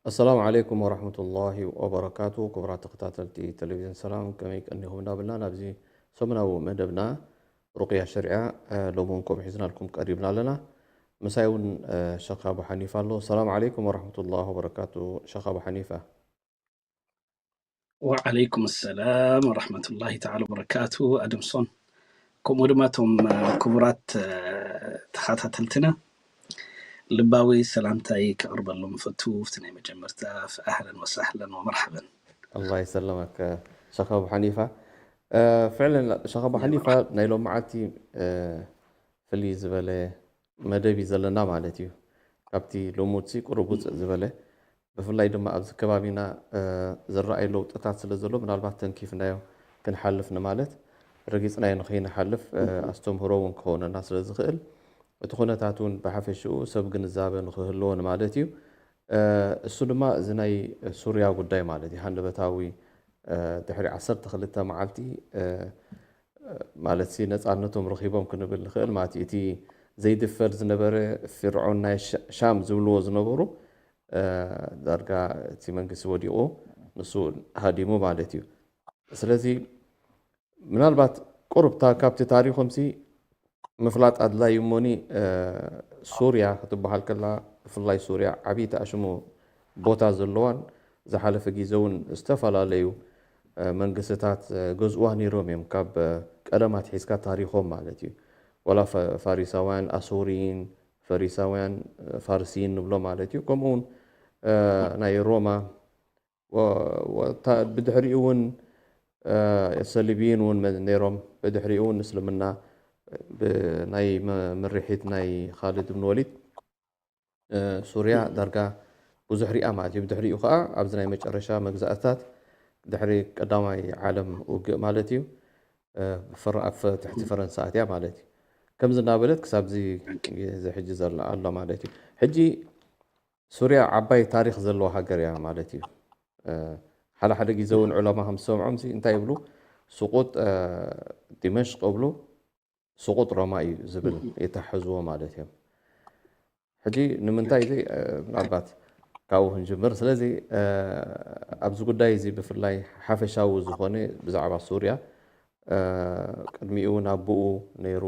ኣሰላሙ ዓለይኩም ወራህመቱላሂ ወበረካቱ። ክቡራት ተኸታተልቲ ቴሌቪዥን ሰላም፣ ከመይ ቀኒኹም እንዳበልና ናብዚ ሰሙናዊ መደብና ሩቅያ ሸሪዓ፣ እ፣ ሎሚ እውን ከምኡ ሒዝናልኩም ቀሪብና ኣለና። ምሳይ እውን፣ እ፣ ሸኽ ኣቡ ሓኒፋ ኣሎ። ሰላም ዓለይኩም ወራህመቱላሂ ወበረካቱ ሸኽ ኣቡ ሓኒፋ። ወዓለይኩም ሰላም ወራህመቱላሂ ተዓላ ወበረካቱ ኣደምሶን፣ ከምኡ ድማ እቶም፣ እ፣ ክቡራት፣ እ፣ ተኸታተልትና ልባዊ ሰላምታይ ከቕርበሎም እፈቱ። ኣብቲ ናይ መጀመርታ ኣህለን ወሳህለን ወመርሓበን። ኣላህ ይሰለመክ ሸኽ ኣቡ ሓኒፋ። እ፣ ፍዕለን ሸኽ ኣቡ ሓኒፋ ናይ ሎም መዓልቲ፣ እ፣ ፍልይ ዝበለ መደብ እዩ ዘለና ማለት እዩ። ካብቲ ልሙድሲ ቁሩብ ውፅእ ዝበለ፣ ብፍላይ ድማ ኣብዚ ከባቢና፣ እ፣ ዝረኣዩ ለውጥታት ስለ ዘሎ ምናልባት ተንኪፍናዮ ክንሓልፍ ንማለት፣ ረጊፅናዮ ንኸይንሓልፍ፣ እ፣ ኣስተምህሮ እውን ክኾነና ስለ ዝኽእል፣ እቲ ኩነታት እውን ብሓፈሽኡ ሰብ ግንዛበ ንኽህልዎ ንማለት እዩ። እ፣ እሱ ድማ እዚ ናይ ሱርያ ጉዳይ ማለት እዩ። ሃንደበታዊ፣ እ፣ ድሕሪ ዓሰርተ ክልተ መዓልቲ፣ እ፣ ማለት ሲ ነፃነቶም ረኺቦም ክንብል ንኽእል ማለት እዩ። እቲ ዘይድፈር ዝነበረ ፍርዖን ናይ ሻ-፣ ሻም ዝብልዎ ዝነበሩ፣ እ፣ ዳርጋ እቲ መንግስቲ ወዲቑ ንሱ ሃዲሙ ማለት እዩ። ስለዚ ምናልባት ቁሩብታ ካብቲ ታሪኾም ሲ ምፍላጥ ኣድላይ እዩ እሞኒ፣ እ፣ ሱርያ ክትበሃል ከላ፣ ብፍላይ ሱርያ ዓብይቲ ኣሽሙ ቦታ ዘለዋን ዝሓለፈ ግዜ እውን ዝተፈላለዩ፣ እ፣ መንግስትታት፣ እ፣ ገዝእዋ ነይሮም እዮም። ካብ፣ እ፣ ቀደም ኣትሒዝካ ታሪኾም ማለት እዩ። ዋላ ፈ-፣ ፋሪሳውያን፣ ኣሶሪይን፣ ፈሪሳውያን፣ እ፣ ፋርሲይን ንብሎ ማለት እዩ። ከምኡ እውን፣ እ፣ ናይ ሮማ፣ ወ-፣ ወታ-፣ ብድሕሪኡ እውን፣ እ፣ ሰሊቢይን እውን መ-፣ ነይሮም። ብድሕሪኡ እውን እስልምና ብናይ መ-፣ ምርሒት ናይ ኻልድ ብን ወሊድ፣ እ፣ ሱርያ ዳርጋ ብዙሕ ሪኣ ማለት እዩ። ብድሕሪኡ ከዓ ኣብዚ ናይ መጨረሻ መግዛእትታት ድሕሪ ቀዳማይ ዓለም ውግእ ማለት እዩ፣ እ፣ ፈረ-፣ ኣብ ፈ-፣ ትሕቲ ፈረንሳ ኣትያ ማለት እዩ። ከምዚ እናበለት ክሳብዚ ግዜ ሕጂ ዘላ ኣሎ ማለት እዩ። ሕጂ ሱርያ ዓባይ ታሪኽ ዘለዋ ሃገር እያ ማለት እዩ። እ፣ ሓደ ሓደ ግዜ እውን ዑለማ ከም ዝሰምዖም ሲ እንታይ ይብሉ? ስቁጥ፣ እ፣ ዲመሽቅ ይብሉ፣ ስቁጥ ሮማ እዩ ዝብል የተሓሕዝዎ ማለት እዮም። ሕጂ ንምንታይ እዚ፣ እ፣ ምናልባት ካብኡ ክንጅምር። ስለዚ፣ እ፣ ኣብዚ ጉዳይ እዚ ብፍላይ ሓፈሻዊ ዝኾነ ብዛዕባ ሱርያ፣ እ፣ ቅድሚኡ እውን ኣቦኡ ነይሩ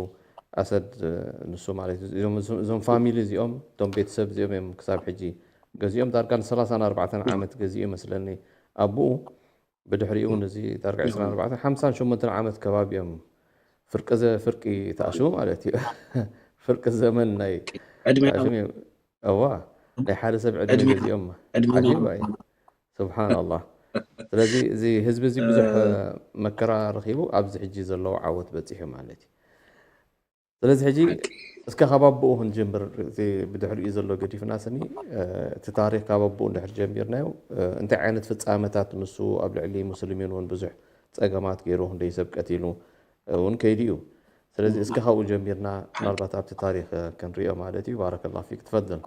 ኣሰድ፣ እ፣ ንሱ ማለት እዩ። እዞም፣ እዞም ፋሚሊ እዚኦም፣ እቶም ቤተሰብ እዚኦም እዮም ክሳብ ሕጂ ገዚኦም። ዳርጋ ንሰላሳን ኣርባዕተን ዓመት ገዚኡ ይመስለኒ ኣቦኡ። ብድሕሪኡ እውን እዚ ዳርጋ ዕስራን ኣርባዕተን፣ ሓምሳን ሸሞንተን ዓመት ከባቢ እዮም ፍርቂ ዘ-፣ ፍርቂ ተኣሽሙ ማለት እዩ። ፍርቂ ዘመን ናይ ዕድሜ ተኣሽሙ እዮም። እዋ፣ ናይ ሓደ ሰብ ዕድመ ዕድሜ ገዚኦም። ዕድሜ ዓጂብ እዩ። ስብሓን ኣላህ። ስለዚ እዚ ህዝቢ እዚ ብዙሕ፣ እ፣ መከራ ረኺቡ ኣብዚ ሕጂ ዘለዎ ዓወት በፂሑ ማለት እዩ። ስለዚ ሕጂ ሓቂ። እስከ ካብ ኣቦኡ ክንጅምር፣ እቲ ብድሕሪኡ ዘሎ ገዲፍና ስኒ፣ እ፣ እቲ ታሪኽ ካብ ኣቦኡ እንድሕር ጀሚርናዮ፣ እ፣ እንታይ ዓይነት ፍጻመታት ንሱ ኣብ ልዕሊ ሙስሊሚን እውን ብዙሕ ጸገማት ገይሩ፣ ክንደይ ሰብ ቀቲሉ፣ እ፣ እውን ከይዱ እዩ። ስለዚ እስከ ካብኡ ጀሚርና ምናልባት ኣብቲ ታሪኽ፣ እ፣ ክንሪኦ ማለት እዩ። ባረከላሁ ፊክ። ትፈድል።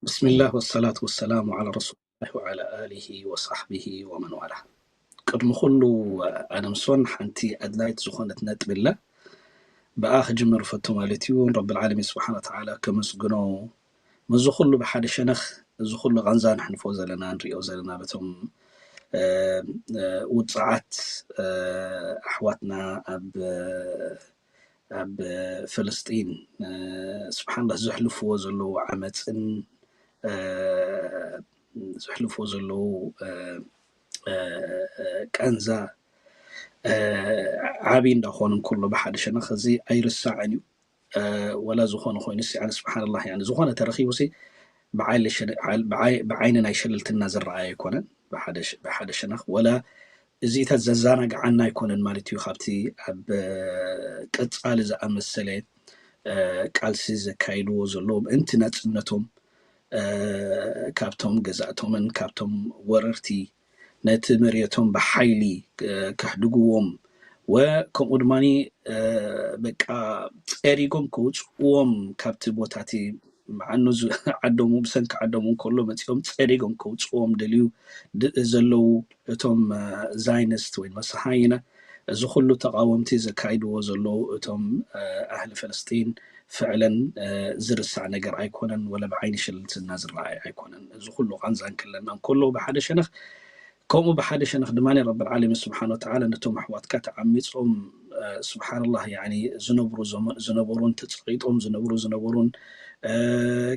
ብስሚላህ ወሰላቱ ወሰላሙ ዓላ ረሱሊላህ ወዓላ ኣሊሂ ወሳሕቢሂ ወመን ዋላ። ቅድሚ ኩሉ ኣደምሶን ሓንቲ ኣድላይት ዝኾነት ነጥቢ ኣላ። ብኣ ክጅምር እፈቱ ማለት እዩ። ረብል ዓለሚን ስብሓነ ወተዓላ ከመስግኖ፣ ምስዚ ኩሉ ብሓደ ሸነኽ፣ እዚ ኩሉ ቃንዛ ነሕልፎ ዘለና፣ ንሪኦ ዘለና በቶም፣ እ፣ እ፣ ውፅዓት፣ እ፣ ኣሕዋትና ኣብ፣ ኣብ ፍልስጢን፣ እ፣ ስብሓንላህ ዘሕልፍዎ ዘለዉ ዓመፅን፣ እ፣ ዘሕልፍዎ ዘለዉ፣ እ፣ እ፣ ቃንዛ፣ እ፣ ዓብዪ እንዳኾነ እንከሎ ብሓደ ሸነኽ እዚ ኣይርሳዕን እዩ። እ፣ ወላ ዝኾነ ኮይኑ ሲ፣ ያኒ ስብሓንላህ፣ ያኒ ዝኾነ ተረኺቡ ሲ ብዓይሊ ሸነ-፣ ዓል-፣ ብዓይ-፣ ብዓይኒ ናይ ሸለልትና ዝረኣይ ኣይኮነን። ብሓደ ሸ-፣ ብሓደ ሸነኽ ወላ እዚኢታት ዘዘናግዓና ኣይኮነን ማለት እዩ። ካብቲ ኣብ፣ እ፣ ቀጻሊ ዝኣመሰለ፣ እ፣ ቃልሲ ዘካይድዎ ዘለዉ ምእንቲ ናጽነቶም፣ እ፣ ካብቶም ገዛእቶምን ካብቶም ወረርቲ ነቲ መሬቶም ብሓይሊ፣ እ፣ ከሕድግዎም ወከምኡ ድማ በቃ ጸሪጎም ከውፅዎም ካብቲ ቦታ እቲ መዓኑ ዓዶሙ ብሰንኪ ዓዶም እንከሎ መፂኦም ጸሪጎም ከውፅዎም ደልዩ ዘለዉ እቶም ዛይንስት ወይ መሰሃይነ እዚ ኩሉ ተቃወምቲ ዘካይድዎ ዘለዉ እቶም ኣህሊ ፈለስጢን ፍዕለን ዝርሳዕ ነገር ኣይኮነን፣ ወላ ብዓይኒ ሽልልትና ዝረኣይ ኣይኮነን። እዚ ኩሉ ቃንዛ እንክለና እንከሎ ብሓደ ሸነኽ ከምኡ ብሓደ ሸነኽ ድማ ረብ ዓለሚን ስብሓን ወተዓላ ነቶም ኣሕዋትካ ተዓሚፆም ስብሓንላህ ዝነብሩ ዝነበሩን ተፀቂጦም ዝነብሩ ዝነበሩን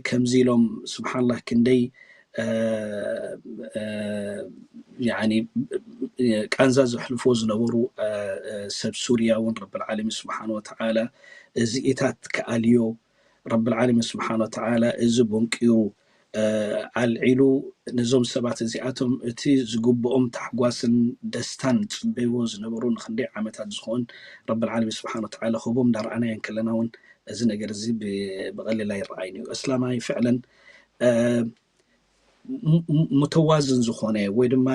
ከምዚ ኢሎም ስብሓንላህ ክንደይ ቃንዛ ዘሕልፎ ዝነበሩ ሰብ ሱርያ እውን ረብ ዓለሚን ስብሓን ወተዓላ እዚኢታት ክኣልዮ ረብ ዓለሚን ስብሓን ወተዓላ እዚ ቦንቂሩ ኣልዒሉ ነዞም ሰባት እዚኣቶም እቲ ዝግብኦም ታሕጓስን ደስታን ዝፅበይዎ ዝነበሩ ንክንደይ ዓመታት ዝኸውን ረብ ዓለሚን ስብሓን ወተዓላ ክህቦም እንዳረኣናዮ እንከለና እውን እዚ ነገር እዚ ብቐሊል ኣይረኣይን እዩ። እስላማይ ፍዕለን ሙተዋዝን ዝኾነ ወይ ድማ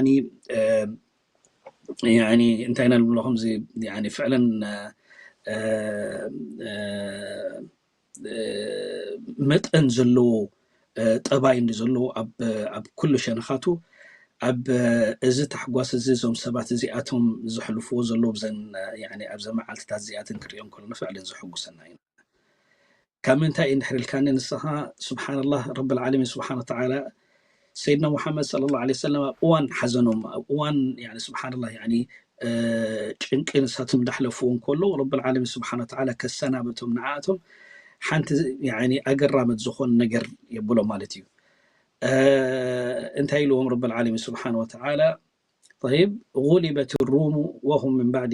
እንታይ ኢና ንብሎ ከምዚ ፍዕለን መጠን ዘለዎ ጠባይ እንዲ ዘለዎ ኣብ ኩሉ ሸነኻቱ ኣብ እዚ ታሕጓስ እዚ እዞም ሰባት እዚኣቶም ዘሕልፍዎ ዘለዉ ብዘን ኣብዘ መዓልትታት እዚኣተን ክሪኦም ከለና ፍዕለን ዘሐጉሰና ኢና። ካብ ምንታይ እዩ እንድሕር ኢልካኒ ንስኻ ስብሓንላህ ረብል ዓለሚን ስብሓን ወተዓላ ሰይድና ሙሓመድ ሰለላሁ ዐለይሂ ወሰለም ኣብ እዋን ሓዘኖም ኣብ እዋን ስብሓንላህ ጭንቂ ንሳቶም እንዳሕለፍዎ እንከሎ ረብል ዓለሚን ስብሓን ወተዓላ ከሰናበቶም ንዓኣቶም ሓንቲ ኣገራመት ዝኾን ነገር የብሎ ማለት እዩ። እንታይ ኢልዎም ረብል ዓለሚን ስብሓን ወተዓላ طيب غلبت الروم وهم من بعد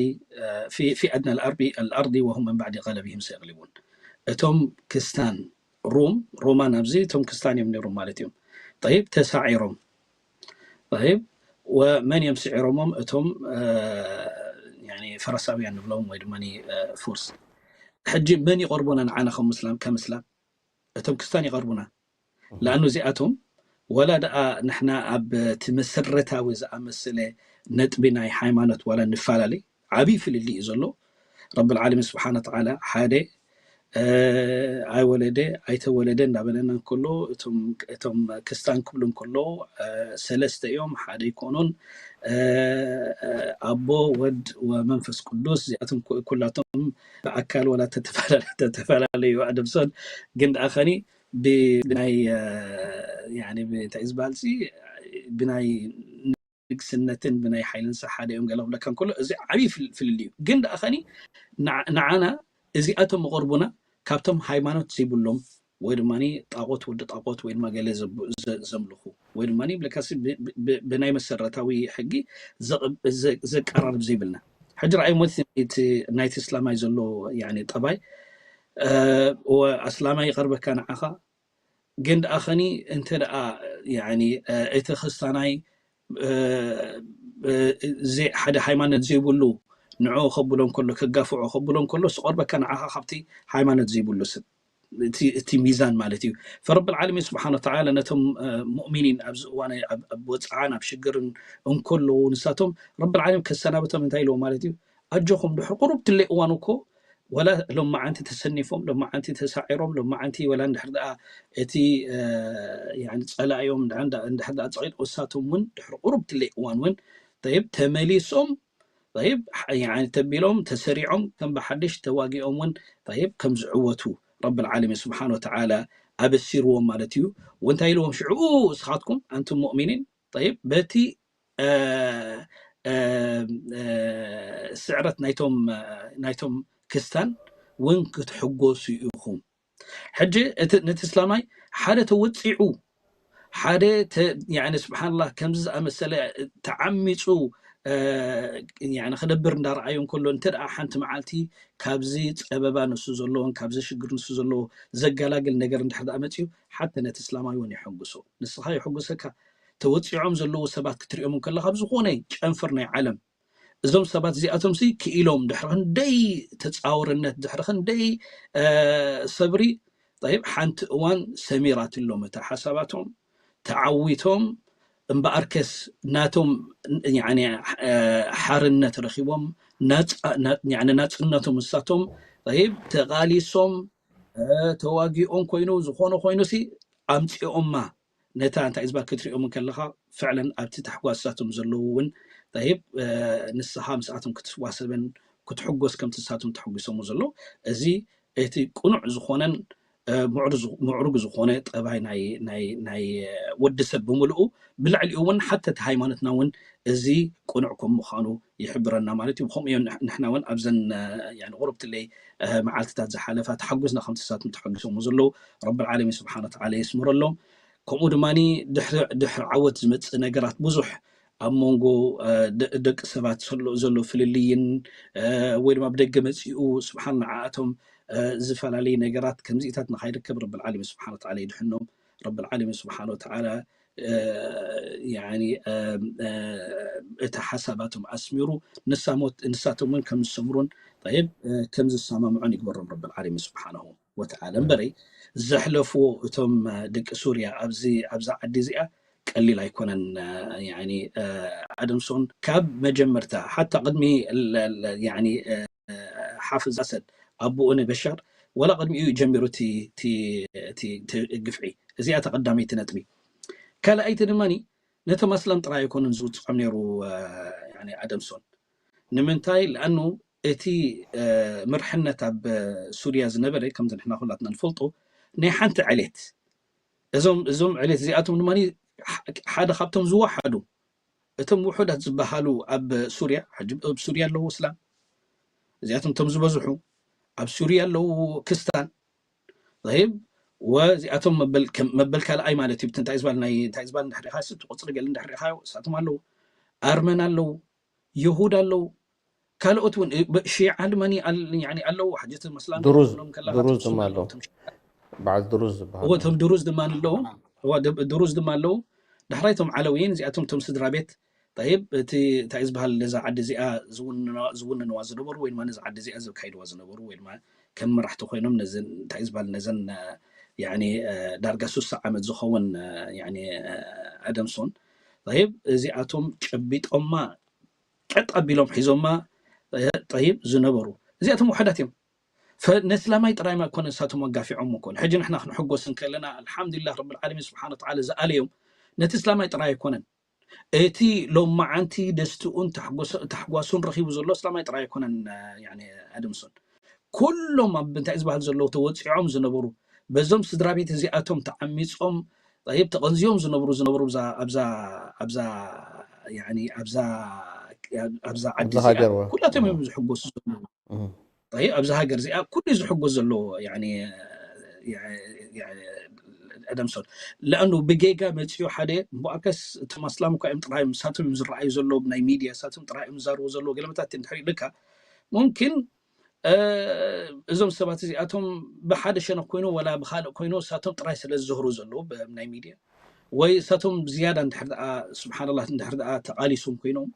في في أدنى الأرض الأرض وهم من بعد غلبهم سيغلبون እቶም ክስታን ሩም ሮማን ኣብዚ እቶም ክስታን እዮም ነይሮም ማለት እዮም። طيب ተሳዒሮም طيب ወመን እዮም ስዒሮሞም? እቶም ፈረሳውያን ንብሎም ወይ ድማ ፉርስ። ሕጂ መን ይቐርቡና ንዓና ከም ምስላም ከም እስላም? እቶም ክስታን ይቐርቡና። ለኣኑ እዚኣቶም ወላ ደኣ ንሕና ኣብ እቲ መሰረታዊ ዝኣመስለ ነጥቢ ናይ ሃይማኖት ዋላ ንፈላለይ ዓብዪ ፍልልይ እዩ ዘሎ። ረብል ዓለሚን ስብሓነ ወተዓላ ሓደ ኣይወለደ ኣይተወለደ እንዳበለና እንከሎ እቶም ክስታን ክብሉ እንከሎ ሰለስተ እዮም፣ ሓደ ኣይኮኑን። ኣቦ ወድ ወመንፈስ ቅዱስ እዚኣቶም ኩላቶም ብኣካል ወላ ተተፈላለዩ ኣደብሶን ግን ደኣ ኸኒ ብናይ እንታይ ዝበሃል ብናይ ንግስነትን ብናይ ሓይልን ሳ ሓደ እዮም ገለ ክብለካ እንከሎ እዚ ዓብዪ ፍልልዩ ግን ደኣ ኸኒ ንዓና እዚኣቶም መቐርቡና ካብቶም ሃይማኖት ዘይብሎም ወይ ድማ ጣቆት ወዲ ጣቆት ወይ ድማ ገለ ዘምልኹ ወይ ድማ ብለካ ብናይ መሰረታዊ ሕጊ ዘቀራርብ ዘይብልና ሕጂ ረኣይ ሞት ናይቲ እስላማይ ዘሎ ጠባይ ኣስላማይ ይቐርበካ ንዓኻ ግን ደኣ ኸኒ እንተ ደኣ እቲ ክስታናይ ሓደ ሃይማኖት ዘይብሉ ንዑ ከብሎ እንከሎ ከጋፍዖ ከብሎ እንከሎ ዝቐርበካ ንዓኻ ካብቲ ሃይማኖት ዘይብሉ ሰብ እቲ ሚዛን ማለት እዩ። ፈረብል ዓለሚን ስብሓን ወተዓላ ነቶም ሙእሚኒን ኣብዚ እዋን ኣብ ወፅዓን ኣብ ሽግርን እንከለዉ ንሳቶም ረብል ዓለሚን ከሰናብቶም እንታይ ኢልዎም ማለት እዩ? ኣጆኹም ድሕሪ ቁሩብ ትለይ እዋን እኮ ወላ ሎማዓንቲ ተሰኒፎም ሎማዓንቲ ተሳዒሮም ሎማዓንቲ ወላ እንድሕር ደኣ እቲ ፀላእዮም እንድሕር ደኣ ፀቂጥ እሳቶም እውን ድሕሪ ቁሩብ ትለይ እዋን እውን ይብ ተመሊሶም ይብ ተቢሎም ተሰሪዖም ከም ብሓድሽ ተዋጊኦም እውን ይብ ከም ዝዕወቱ ረብል ዓለሚን ስብሓን ወተዓላ ኣበሲርዎም ማለት እዩ። ወንታይ ኢልዎም ሽዑ እስኻትኩም ኣንቱም ሙእሚኒን ይብ በቲ ስዕረት ናይቶም ክስታን እውን ክትሕጎሱ ኢኹም። ሕጂ ነቲ እስላማይ ሓደ ተወፂዑ ሓደ ስብሓንላ ከምዚ ዝኣመሰለ ተዓሚፁ ክነብር እንዳረኣዩ እንከሎ እንተ ደኣ ሓንቲ መዓልቲ ካብዚ ፀበባ ንሱ ዘለዎን ካብዚ ሽግር ንሱ ዘለዎ ዘገላግል ነገር እንድሕር ደኣ መፅዩ ሓቲ ነቲ እስላማይ እውን የሐጉሶ። ንስኻ የሐጉሰካ ተወፂዖም ዘለዉ ሰባት ክትሪኦም እንከለካ ኣብ ዝኾነ ጨንፈር ናይ ዓለም እዞም ሰባት እዚኣቶም ሲ ክኢሎም ድሕሪ ክንደይ ተፃወርነት ድሕሪ ክንደይ ሰብሪ ይብ ሓንቲ እዋን ሰሚራትሎም እታ ሓሳባቶም ተዓዊቶም እምበኣርከስ ናቶም፣ ያኒ፣ ሓርነት ረኺቦም፣ ናጽነቶም ንሳቶም፣ ጠይብ፣ ተቓሊሶም፣ ተዋጊኦም ኮይኑ፣ ዝኾነ ኮይኑ ሲ ኣምጺኦማ። ነታ እንታይ ዝበሃል ክትሪኦም ከለኻ፣ ፍዕለን ኣብቲ ታሕጓስ ንሳቶም ዘለዉ እውን፣ ጠይብ፣ ንስኻ ምስኣቶም ክትዋሰበን ክትሕጎስ ከምቲ ንሳቶም ተሐጒሶምዎ ዘለዉ፣ እዚ እቲ ቅኑዕ ዝኾነን ምዕሩግ ዝኾነ ጠባይ ናይ ወዲ ሰብ ብምልኡ፣ ብልዕሊኡ እውን ሓተቲ ሃይማኖትና እውን እዚ ቅኑዕ ከም ምዃኑ ይሕብረና ማለት እዩ። ብኸምኡ እዮም ንሕና እውን ኣብዘን ቁርብትለይ መዓልትታት ዝሓለፋ ተሓጒስና ከምቲ ንሳቶም ተሓጒሶምዎ ዘለዉ። ረብል ዓለሚን ስብሓነ ወተዓላ የስምረሎም። ከምኡ ድማ ድሕሪ ዓወት ዝመፅእ ነገራት ብዙሕ ኣብ መንጎ ደቂ ሰባት ዘሎ ፍልልይን ወይ ድማ ብደገ መፂኡ ስብሓን ንዓኣቶም ዝተፈላለዩ ነገራት ከምዚኢታት ንኻይርከብ ረብል ዓለሚን ስብሓን ወተዓላ ይድሕኖም። ረብል ዓለሚን ስብሓን ወተዓላ እቲ ሓሳባቶም ኣስሚሩ ንሳቶም እውን ከም ዝሰምሩን ከም ዝሰማምዑን ይግበሮም ረብል ዓለሚን ስብሓንሁ ወተዓላ። እምበረይ ዘሕለፍዎ እቶም ደቂ ሱርያ ኣብዚ ኣብዛ ዓዲ እዚኣ ቀሊል ኣይኮነን። ኣደምሶን ካብ መጀመርታ ሓታ ቅድሚ ሓፍዝ ኣሰድ ኣቦኡ ንበሻር ወላ ቅድሚኡ ጀሚሩ እቲ ግፍዒ። እዚኣ ተቐዳመይቲ ነጥቢ። ካልኣይቲ ድማ ነቶም ኣስላም ጥራይ ኣይኮኑን ዝውፅዖም ነይሩ ኣደምሶን። ንምንታይ? ለኣኑ እቲ ምርሕነት ኣብ ሱርያ ዝነበረ ከምዚ ንሕና ኩላትና ንፈልጦ ናይ ሓንቲ ዕሌት እዞም እዞም ዕሌት እዚኣቶም ድማ ሓደ ካብቶም ዝወሓዱ እቶም ውሑዳት ዝበሃሉ ኣብ ሱርያ፣ ሕጂ ኣብ ሱርያ ኣለዉ እስላም፣ እዚኣቶም እቶም ዝበዝሑ ኣብ ሱርያ ኣለዉ ክስታን። ይብ ወዚኣቶም መበል ካልኣይ ማለት እዩ። እንታይ ዝባል ናይ እንታይ ዝባል እንድሕር ኢኻ ቁፅሪ ገለ እንድሕር ኢኻ እሳቶም ኣለዉ፣ ኣርመን ኣለዉ፣ ይሁድ ኣለዉ፣ ካልኦት እውን ሽዓ ድማ ኣለዉ። ሕጂ እቲ መስላም ድሩዝ ድማ ኣለዉ። በዓል ድሩዝ ዝበሃሉ እቶም ድሩዝ ድማ ኣለዉ። ድሩዝ ድማ ኣለዉ። ዳሕራይ እቶም ዓለውይን እዚኣቶም እቶም ስድራ ቤት። ጠይብ እቲ እንታይ ዝበሃል ነዛ ዓዲ እዚኣ ዝውንንዋ ዝነበሩ ወይ ድማ ነዛ ዓዲ እዚኣ ዘካይድዋ ዝነበሩ ወይ ድማ ከም መራሕቲ ኮይኖም ነዘን እንታይ ዝበሃል ነዘን ያኒ ዳርጋ ሱሳ ዓመት ዝኸውን ያኒ ኣደምሶን ጠይብ እዚኣቶም ጨቢጦማ ቀጥ ኣቢሎም ሒዞማ ጠይብ ዝነበሩ እዚኣቶም ውሕዳት እዮም። ነስላማይ ጥራይ ማ ኮነ ንሳቶም ኣጋፊዖም ኮነ። ሕጂ ንሕና ክንሕጎስ እንከለና ኣልሓምዱሊላህ ረብል ዓለሚን ስብሓነ ወተዓላ ዝኣለዮም ነቲ እስላማይ ጥራይ ኣይኮነን። እቲ ሎማዓንቲ ደስትኡን ታሕጓሱን ረኺቡ ዘሎ እስላማይ ጥራይ ኣይኮነን። ኣደምሶን ኩሎም ኣብ እንታይ ዝበሃል ዘለዉ ተወፂዖም ዝነበሩ በዞም ስድራ ቤት እዚኣቶም ተዓሚፆም ጠይብ ተቐንዝዮም ዝነብሩ ዝነብሩ ኣብዛ ዓዲ ኩላቶም እዮም ዝሕጎሱ ዘለዉ። ኣብዚ ሃገር እዚኣ ኩሉ ዝሕጎስ ዘሎ ኣደምሶን ለኣኑ ብጌጋ መፅኡ ሓደ እምበኣርከስ እቶም ኣስላም እኳ እዮም ጥራይ ምሳቶም እዮም ዝረኣዩ ዘሎ ናይ ሚድያ ሳቶም ጥራይ እዮም ዝዛርቡ ዘለዎ ገለመታት እንድሕር ኢልካ ሙምኪን እዞም ሰባት እዚኣቶም ብሓደ ሸነኽ ኮይኑ ወላ ብካልእ ኮይኑ ሳቶም ጥራይ ስለ ዝዝህሩ ዘለዉ ናይ ሚድያ ወይ ሳቶም ዝያዳ እንድሕር ደኣ ስብሓንላህ እንድሕር ደኣ ተቓሊሶም ኮይኖም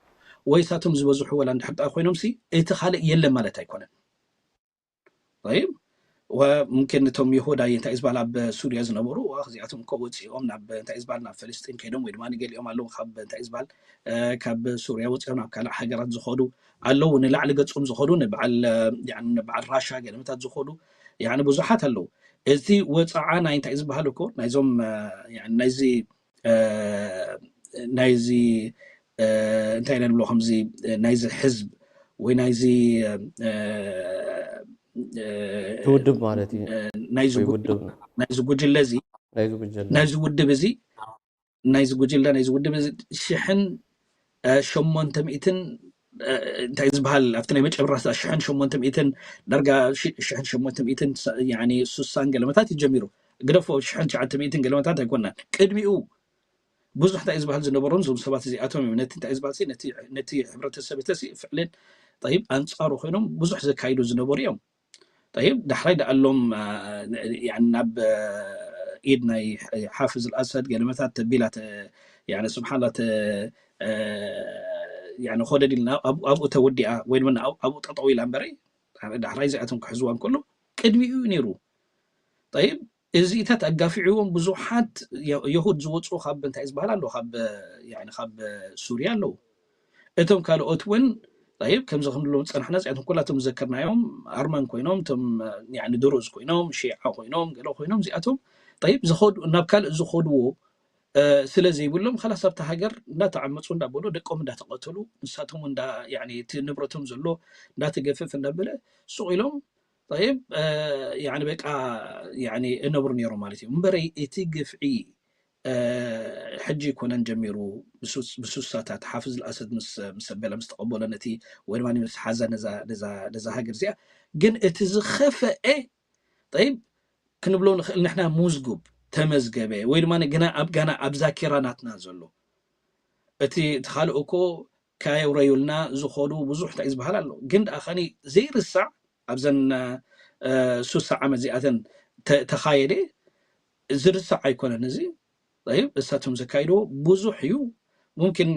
ወይ ሳቶም ዝበዝሑ ወላ እንድሕር ደኣ ኮይኖም ሲ እቲ ካልእ የለን ማለት ኣይኮነን። ይብ ሙምኪን እቶም ይሁዳይ እንታይ ዝበሃል ኣብ ሱርያ ዝነበሩ እዚኣቶም እኮ ወፂኦም ናብ እንታይ ዝበሃል ናብ ፈለስጢን ከይዶም ወይ ድማ ንገሊኦም ኣለዉ ካብ እንታይ ዝበሃል ካብ ሱርያ ወፂኦም ናብ ካልእ ሃገራት ዝኸዱ ኣለዉ ንላዕሊ ገፆም ዝኸዱ ንበዓል ራሻ ገለመታት ዝኸዱ ብዙሓት ኣለዉ። እቲ ወፃዓ ናይ እንታይ ዝበሃል እኮ ናይዞም ናይዚ ናይዚ እንታይ ኢና ንብሎ ከምዚ ናይዚ ሕዝብ ወይ ናይዚ ውድብ ማለት እዩ። ናይዚ ጉጅለ እዚ ናይዚ ውድብ እዚ ናይዚ ጉጅለ ናይዚ ውድብ እዚ ሽሕን ሸሞንተ ሚእትን እንታይ ዝበሃል ኣብቲ ናይ መጨረስታ ሽሕን ሸሞንተ ሚእትን ዳርጋ ሽሕን ሸሞንተ ሚእትን ስሳን ገለመታት እዩ ጀሚሩ። ግደፎ ሽሕን ትሽዓተ ሚእትን ገለመታት ኣይኮናን ቅድሚኡ ብዙሕ እንታይ ዝበሃል ዝነበሮም እዞም ሰባት እዚኣቶም እዮም ነቲ እንታይ ዝበሃል ነቲ ሕብረተሰብ እተሲ ፍዕልን ጠይብ ኣንፃሩ ኮይኖም ብዙሕ ዘካይዱ ዝነበሩ እዮም። ጠይብ ዳሕራይ ደኣሎም ናብ ኢድ ናይ ሓፍዝ ኣልኣሰድ ገለመታት ተቢላ ስብሓላ ኮደድ ኢልና ኣብኡ ተወዲኣ ወይ ድማ ኣብኡ ጠጠው ኢላ እምበረይ ዳሕራይ እዚኣቶም ክሕዝዋ እንከሎ ቅድሚኡ እዩ ነይሩ። ጠይብ እዚታት ኣጋፊዕዎም ብዙሓት የ- የሁድ ዝወፁ ካብ እንታይ ዝበሃል ኣሎ ካብ ያኒ ካብ ሱርያ ኣለዉ። እቶም ካልኦት እውን ይብ ከምዚ ክንብሎም ዝፀናሕና እዚኣቶም ኩላቶም ዝዘከርናዮም ኣርመን ኮይኖም እቶም ያኒ ድሩዝ ኮይኖም ሺዓ ኮይኖም ገለ ኮይኖም እዚኣቶም ይብ ዝኸዱ ናብ ካልእ ዝኸድዎ ስለ ዘይብሎም ካላስ ኣብታ ሃገር እንዳተዓመፁ እንዳበሉ ደቆም እንዳተቐተሉ ንሳቶም ንብረቶም ዘሎ እንዳተገፈፍ እንዳበለ ሱቕ ኢሎም ይብ በቃ እነብሩ ነይሮም ማለት እዩ እምበረይ እቲ ግፍዒ ሕጂ ይኮነን ጀሚሩ ብሱሳታት ሓፍዝ ልኣሰድ ምስ ኣበለ ምስ ተቐበሎ ነቲ ወይ ድማ ምስ ሓዛ ነዛ ሃገር እዚኣ ግን እቲ ዝኸፈአ ይብ ክንብሎ ንኽእል ንሕና ሙዝጉብ ተመዝገበ ወይ ድማ ግና ኣብ ጋና ኣብ ዛኪራ ናትና ዘሎ እቲ እቲ ካልእ እኮ ካየውረዩልና ዝኸዱ ብዙሕ እንታይ ዝበሃል ኣሎ ግን ደኣ ከኒ ዘይርሳዕ ኣብዘን ሱሳ ዓመት እዚኣተን ተኻየደ ዝርሳዕ ኣይኮነን እዚ ይብ እሳቶም ዘካይድዎ ብዙሕ እዩ ሙምኪን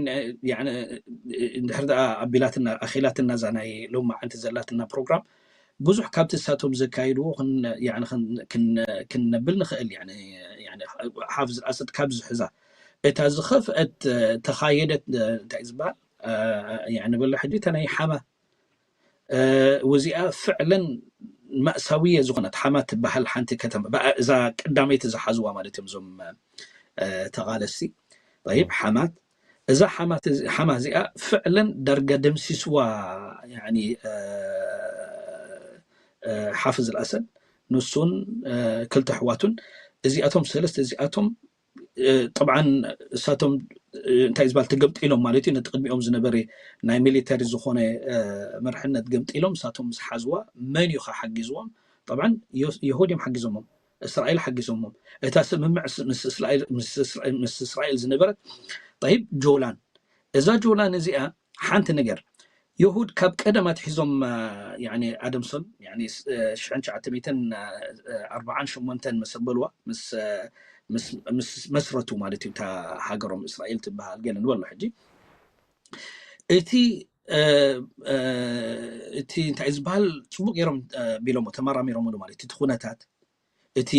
እንድሕር ደኣ ኣቢላትና ኣኺላትና እዛ ናይ ሎማዓንቲ ዘላትና ፕሮግራም ብዙሕ ካብቲ እሳቶም ዘካይድዎ ክንነብል ንኽእል ሓፍ ዝኣሰት ካብ ዝሕዛ እታ ዝኸፍአት ተኻየደት እንታይ ዝበሃል ንበላ ሕጂ እታ ናይ ሓማ ወዚኣ ፍዕለን ማእሳውየ ዝኾነት ሓማ ትበሃል ሓንቲ ከተማ እዛ ቀዳመይቲ ዝሓዝዋ ማለት እዮም እዞም ተቓለስቲ ይብ ሓማት እዛ ሓማ እዚኣ ፍዕለን ዳርጋ ደምሲስዋ ሓፍዝ ልኣሰድ ንሱን ክልተ ኣሕዋቱን እዚኣቶም ሰለስተ እዚኣቶም ጠብዓን እሳቶም እንታይ ዝበሃል ተገምጢሎም ማለት እዩ ነቲ ቅድሚኦም ዝነበረ ናይ ሚሊተሪ ዝኾነ መርሕነት ገምጢሎም እሳቶም ምስ ሓዝዋ መን እዩ ሓጊዝዎም ጠብዓን የሁድ እዮም ሓጊዞሞም እስራኤል ሓጊዞሞም እታ ስምምዕ ምስ እስራኤል ዝነበረት ይብ ጆላን እዛ ጆላን እዚኣ ሓንቲ ነገር የሁድ ካብ ቀደም ኣትሒዞም ኣደምሶን ሽሕን ትሽዓተ ሚእትን ኣርባዓን ሸሞንተን መሰበልዋ ምስ መስረቱ ማለት እዩ እታ ሃገሮም እስራኤል ትበሃል ገለ ንበሎ ሕጂ እቲ እቲ እንታይ ዝበሃል ፅቡቅ ገይሮም ቢሎሞ ተመራሚሮምሉ ማለት እቲ ኩነታት እቲ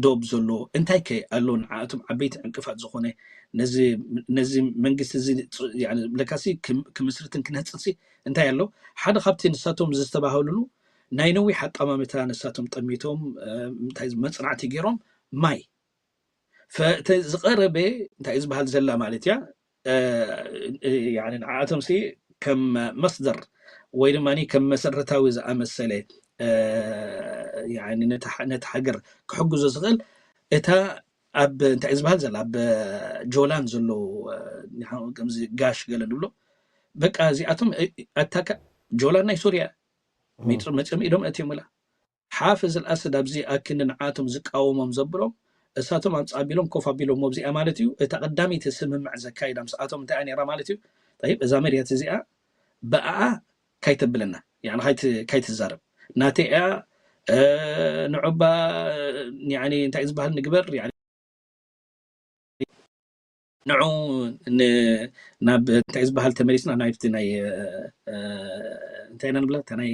ዶብ ዘሎ እንታይ ከ ኣሎ ንዓእቶም ዓበይቲ ዕንቅፋት ዝኾነ ነዚ መንግስቲ እዚ ለካሲ ክምስርትን ክነህፅን ሲ እንታይ ኣሎ ሓደ ካብቲ ንሳቶም ዝተባህልሉ ናይ ነዊሕ ኣጠማምታ ንሳቶም ጠሚቶም እንታይ መፅናዕቲ ገይሮም ማይ ዝቐረበ እንታይ ዝበሃል ዘላ ማለት እያ ንዓኣቶም ሲ ከም መስደር ወይ ድማ ከም መሰረታዊ ዝኣመሰለ ነቲ ሃገር ክሕግዞ ዝኽእል እታ ኣብ እንታይ ዝበሃል ዘላ ኣብ ጆላን ዘለዉ ከምዚ ጋሽ ገለ ንብሎ በቃ እዚኣቶም ኣታካ ጆላን ናይ ሱርያ መፅም ኢዶም ኣትዮም ኢላ ሓፍዝ ኣልኣሰድ ኣብዚ ኣክንዲ ንዓቶም ዝቃወሞም ዘብሎም እሳቶም ኣብ ፃቢሎም ኮፍ ኣቢሎም ኣብዚኣ ማለት እዩ እታ ቀዳመይቲ ስምምዕ ዘካይዳ ምስኣቶም እንታይ ነራ ማለት እዩ ይብ እዛ መርያት እዚኣ ብኣኣ ካይተብለና ካይትዛረብ ናተይ እያ ንዑባ እንታይ ዝበሃል ንግበር ንዑ ናብ እንታይ ዝበሃል ተመሊስና ናብቲ ናይ እንታይ ኢና ንብላ እታ ናይ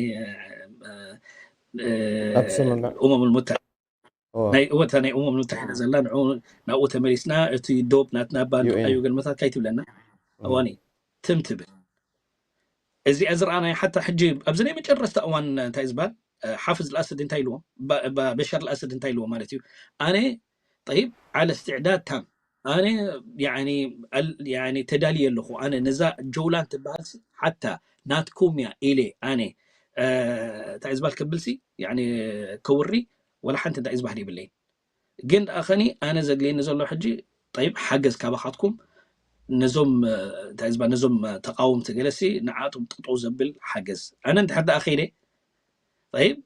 ኣብ ስምምዕ እሞም ልሙታ እዎ፣ ናይ እወታ ናይ እሞም ልሙታ ኢና ዘላ ንዑ ናብኡ ተመሊስና እቲ ዶብ ናትና ባንዲራ ዩ ኤን። እዩ ገልመታት ካይትብለና እዎ። እዋኒ ትም ትብል እዚኣ ዝረኣናዮ ሓታ ሕጂ ኣብዚ ናይ መጨረስታ እዋን እንታይ ዝበሃል ሓፍዝ ልኣሰድ እንታይ ኢልዎ በሻር ልኣሰድ እንታይ ኢልዎ ማለት እዩ ኣነ ጠይብ ዓለ እስትዕዳድ ታም ኣነ ተዳልየ ኣለኹ ኣነ ነዛ ጀውላን ትበሃል ሓታ ናትኩም እያ ኢለ ኣነ እንታይ ዝበሃል ክብል ሲ ከውሪ ወላ ሓንቲ እንታይ ዝበሃል ይብለይ ግን ደኣ ኸኒ ኣነ ዘድልየኒ ዘሎ ሕጂ ጠይብ ሓገዝ ካባኻትኩም ነዞም እንታይ ዝበሃል ነዞም ተቃወምቲ ገለሲ ንዓቶም ጠጠው ዘብል ሓገዝ ኣነ እንድሕር ደኣ ከይደ ጠይብ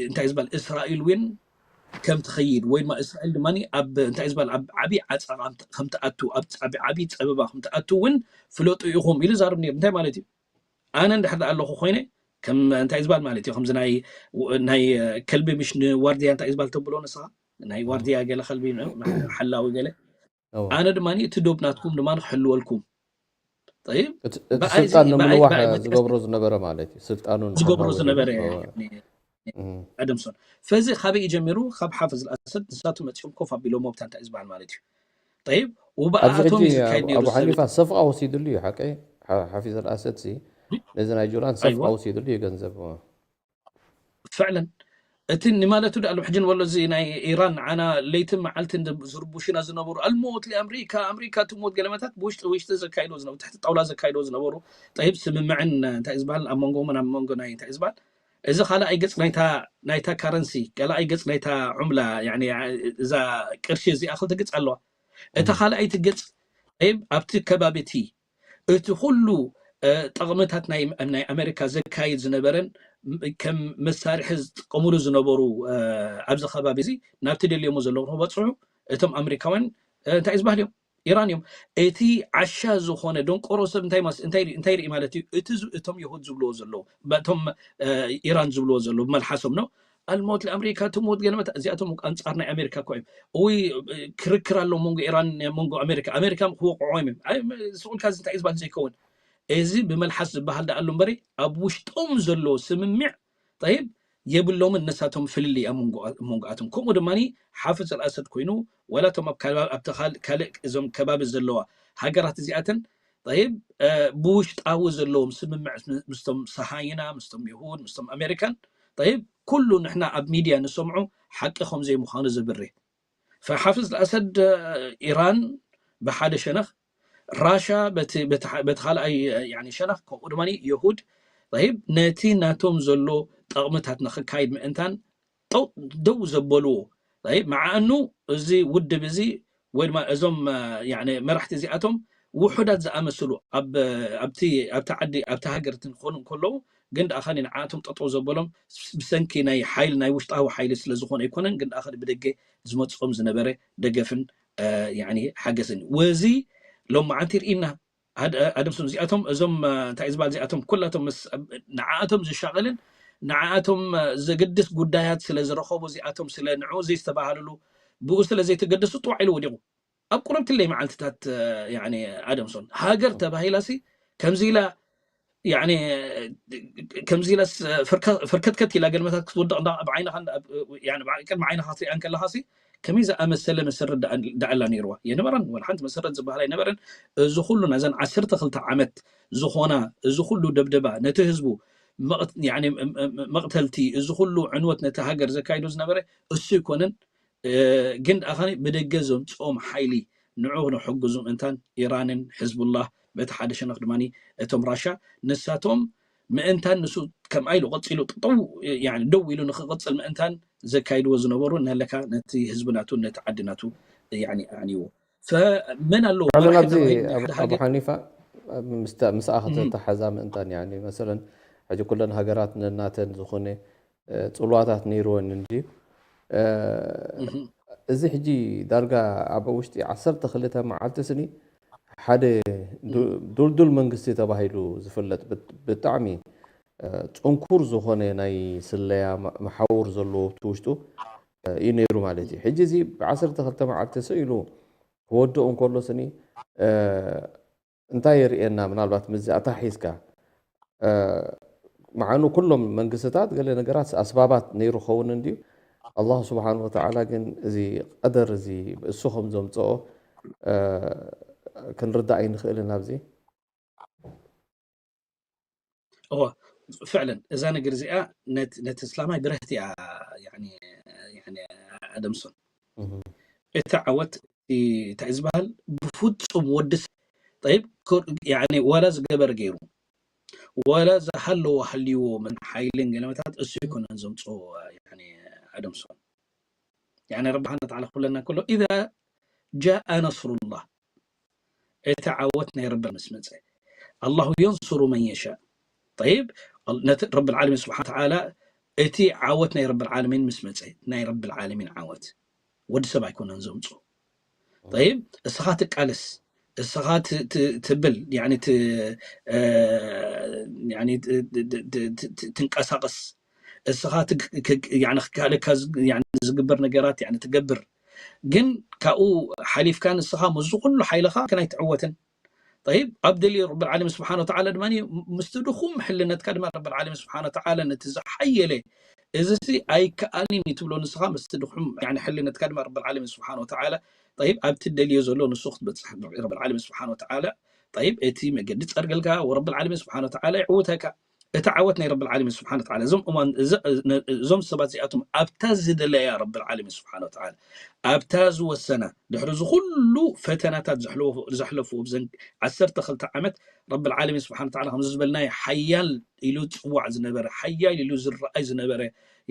እንታይ ዝበሃል እስራኤል እውን ከም ትኸይድ ወይ ድማ እስራኤል ድማ ኣብ እንታይ ዝበሃል ኣብ ዓብዪ ዓፃ ከም ትኣቱ ኣብ ዓብዪ ፀበባ ከም ትኣቱ እውን ፍለጡ ኢኹም ኢሉ ዛርብ ነይሩ እንታይ ማለት እዩ ኣነ እንድሕር ደኣ ኣለኹ ኮይነ ከም እንታይ ዝበሃል ማለት እዩ ከምዚ ናይ ናይ ከልቢ ምሽ ንዋርድያ እንታይ ዝበሃል ተብሎ ንስኻ ናይ ዋርድያ ገለ ከልቢ ሓላዊ ገለ ኣነ ድማ እቲ ዶብ ናትኩም ድማ ክሕልወልኩም ስልጣን ንምንዋሕ ዝገብሮ ዝነበረ ማለት እዩ ስልጣኑ ዝገብሮ ዝነበረ ኣደምሶን። ፈዚ ካበይ ጀሚሩ? ካብ ሓፍዝ ኣልኣሰድ ንሳቱ መፂኦም ኮፍ ኣቢሎሞ ብታ እንታይ ዝበሃል ማለት እዩ። ጠይብ፣ ኣብዚ ሕጂ ውበኣቶም እዩ ዝካየድ ነይሩ። ኣቡ ሓኒፋ ሰፍቓ ወሲድሉ እዩ። ሓቂ ሓፊዝ ኣልኣሰድ ሲ ነዚ ናይ ጁላን ሰፍቓ ወሲድሉ እዩ ገንዘብ። ፍዕለን እቲ ንማለቱ ዳኣሉ ሕጂ ንበሎ፣ እዚ ናይ ኢራን ንዓና ለይትን መዓልትን ዝርቡሽና ዝነበሩ፣ ኣልሞት ሊኣምሪካ፣ ኣምሪካ ትሞት ገለመታት ብውሽጢ ውሽጢ ዘካይዶ ዝነበሩ፣ ትሕቲ ጣውላ ዘካይዶ ዝነበሩ፣ ጠይብ፣ ስምምዕን እንታይ ዝበሃል ኣብ መንጎምን ኣብ መንጎ ናይ እንታይ ዝበሃል፣ እዚ ካልኣይ ገጽ ናይታ ናይታ ካረንሲ፣ ካልኣይ ገጽ ናይታ ዑምላ፣ ያኒ እዛ ቅርሺ እዚኣ ክልተ ገጽ ኣለዋ። እታ ካልኣይቲ ገጽ፣ ጠይብ፣ ኣብቲ ከባቢ እቲ እቲ ኩሉ ጠቕምታት ናይ ኣሜሪካ ዘካይድ ዝነበረን ከም መሳርሒ ዝጥቀምሉ ዝነበሩ ኣብዚ ከባቢ እዚ ናብቲ ደልዮሞ ዘለዉ ክበፅሑ እቶም ኣሜሪካውያን እንታይ ዝበሃል እዮም? ኢራን እዮም። እቲ ዓሻ ዝኾነ ደንቆሮ ሰብ እንታይ ርኢ ማለት እዩ? እቲ እቶም የሁድ ዝብልዎ ዘለዉ፣ እቶም ኢራን ዝብልዎ ዘለዉ ብመልሓሶም ነው ኣልሞት ለኣምሪካ ትሞት ገለመት እዚኣቶም ኣንጻር ናይ ኣሜሪካ እኮ እዮም። እውይ ክርክር ኣሎ መንጎ ኢራን መንጎ ኣሜሪካ ኣሜሪካ ክወቅዖ እዮም። ስቁልካ እንታይ ዝበሃል ዘይከውን እዚ ብመልሓስ ዝበሃል ዳኣሉ እምበሪ ኣብ ውሽጦም ዘሎ ስምምዕ ጠይብ የብሎምን። ነሳቶም ፍልልይ ኣብ መንጎኣቶም ከምኡ ድማ ሓፍዝ ኣልኣሰድ ኮይኑ ወላቶም ኣብ ካልእ እዞም ከባቢ ዘለዋ ሃገራት እዚኣተን ጠይብ ብውሽጣዊ ዘለዎም ስምምዕ ምስቶም ሰሃይና ምስቶም ይሁድ ምስቶም ኣሜሪካን ጠይብ ኩሉ ንሕና ኣብ ሚድያ ንሰምዖ ሓቂ ከም ዘይምዃኑ ዘብርህ። ፈሓፍዝ ኣልኣሰድ ኢራን ብሓደ ሸነኽ ራሻ በቲ ካልኣይ ሸነኽ ከምኡ ድማ የሁድ ይብ ነቲ ናቶም ዘሎ ጠቕምታት ንክካይድ ምእንታን ደው ዘበልዎ ይብ መዓኑ እዚ ውድብ እዚ ወይ ድማ እዞም መራሕቲ እዚኣቶም ውሑዳት ዝኣመስሉ ኣብቲ ዓዲ ኣብቲ ሃገር እንትንኮኑ እንከለዉ ግን ደኣ ኸኒ ንዓኣቶም ጠጠው ዘበሎም ብሰንኪ ናይ ሓይሊ ናይ ውሽጣዊ ሓይሊ ስለ ዝኾነ ኣይኮነን ግን ደኣ ኸኒ ብደገ ዝመፅኦም ዝነበረ ደገፍን ሓገዝን እዩ። ወዚ ሎማዓንቲ ርኢና ኣደምሶም እዚኣቶም እዞም እንታይ ዝበሃል እዚኣቶም ኩላቶም ንዓኣቶም ዝሻቐልን ንዓኣቶም ዘገድስ ጉዳያት ስለ ዝረኸቡ እዚኣቶም ስለ ንዑ ዘይስተባሃልሉ ብኡ ስለ ዘይተገደሱ ጥዋዕ ኢሉ ወዲቑ ኣብ ቁረብትለይ መዓልትታት ኣደምሶን ሃገር ተባሂላሲ ከምዚ ኢላ ከምዚ ኢላስ ፍርከትከት ኢላ ገልመታት ክትወድቕ ቅድሚ ዓይንኻ ክትሪኣ እንከለኻሲ ከመይ ዝኣመሰለ መሰረት ደኣላ ነይርዋ የነበረን ወላ ሓንቲ መሰረት ዝበሃል ኣይነበረን። እዚ ኩሉ ናዘን ዓሰርተ ክልተ ዓመት ዝኾና እዚ ኩሉ ደብደባ ነቲ ህዝቡ መቕተልቲ እዚ ኩሉ ዕንወት ነቲ ሃገር ዘካይዶ ዝነበረ እሱ ኣይኮነን። ግን ደኣ ብደገ ዘምፅኦም ሓይሊ ንዑ ንሕግዙ ምእንታን ኢራንን ሕዝቡላህ በቲ ሓደ ሸነኽ ድማ እቶም ራሻ ንሳቶም ምእንታን ንሱ ከምኣ ኢሉ ቀፂሉ ጠጠው ደው ኢሉ ንክቕፅል ምእንታን ዘካይድዎ ዝነበሩ እናለካ ነቲ ህዝቢ ናቱ ነቲ ዓዲ ናቱ ኣዕንይዎ። ፈመን ኣለዎ ኣነ መራሒ ኣብዚ ተባሂሉ ናይ ሓደ ኣቡ ሃገር ሓኒፋ ምስታ ምስኣ ከተተሓዛ ምእንታን ያኒ መሰለን ሕጂ ኩለን ሃገራት ነናተን ዝኾነ ጽልዋታት ነይርወን እንድዩ። እዚ ሕጂ ዳርጋ ኣብ ውሽጢ ዓሰርተ ክልተ መዓልቲ ስኒ ሓደ ዱልዱል መንግስቲ ተባሂሉ ዝፍለጥ ብጣዕሚ ጽንኩር ዝኾነ ናይ ስለያ መሓውር ዘለዎ ብቲ ውሽጡ እዩ ነይሩ ማለት እዩ። ሕጂ እዚ ብዓሰርተ ክልተ መዓልቲ ስእ ኢሉ ክወድቕ እንከሎ ስኒ እንታይ የርእየና? ምናልባት ምስዚ ኣታሒዝካ ምዓኑ ኩሎም መንግስትታት ገለ ነገራት ኣስባባት ነይሩ ኸውን እንድዩ። ኣላህ ስብሓን ወተዓላ ግን እዚ ቀደር እዚ እሱ ከም ዘምፅኦ ክንርዳእ ኣይንኽእልን ኣብዚ። እወ ፍዕለን እዛ ነገር እዚኣ ነቲ እስላማይ ብረህቲ እያ ኣደምሶን እቲ ዓወት እንታይ ዝበሃል ብፍፁም ወዲ ጠይብ ወላ ዝገበረ ገይሩ ወላ ዝሃለዎ ሃልይዎ ምን ሓይልን ገለመታት እሱ ይኮነን ዘምፅኦ ኣደምሶን ረቢ ሓነ ተዓላ ክብለና ከሎ ኢዛ ጃአ ነስሩላህ እቲ ዓወት ናይ ረቢ ምስ መፀ ኣላሁ የንሱሩ መን የሻእ ጠይብ ነቲ ረቢ ልዓለሚን ስብሓን ተዓላ እቲ ዓወት ናይ ረቢ ልዓለሚን ምስ መፀ ናይ ረቢ ልዓለሚን ዓወት ወዲ ሰብ ኣይኮነን ዘምፁ ጠይብ እስኻ ትቃለስ እስኻ ትብል ትንቀሳቀስ እስኻ ካልእካ ዝግበር ነገራት ትገብር ግን ካብኡ ሓሊፍካ ንስኻ ምስዚ ኩሉ ሓይልኻ ክናይ ትዕወትን ጠይብ ኣብ ደልዮ ረብል ዓለሚን ስብሓን ወተዓላ ድማ ምስቲ ድኹም ሕልነትካ ድማ ረብል ዓለሚን ስብሓን ወተዓላ ነቲ ዝሓየለ እዚ ሲ ኣይከኣልን እዩ ትብሎ ንስኻ ምስቲ ድኹም ያኒ ሕልነትካ ድማ ረብል ዓለሚን ስብሓን ወተዓላ ጠይብ ኣብቲ ደልዮ ዘሎ ንሱ ክትበፅሕ ረብል ዓለሚን ስብሓን ወተዓላ ጠይብ እቲ መገዲ ፀርገልካ ወረብል ዓለሚን ስብሓን ወተዓላ ይዕውተካ እቲ ዓወት ናይ ረብል ዓለሚን ስብሓን ወተዓላ እዞም እማን እዞም ሰባት እዚኣቶም ኣብታ ዝደለያ ረብል ዓለሚን ስብሓን ወተዓላ ኣብታ ዝወሰና ድሕሪ እዚ ኩሉ ፈተናታት ዘሕለፉ ብዘን ዓሰርተ ክልተ ዓመት ረብል ዓለሚን ስብሓን ወተዓላ ከምዚ ዝበልናዮ ሓያል ኢሉ ዝፅዋዕ ዝነበረ ሓያል ኢሉ ዝረኣይ ዝነበረ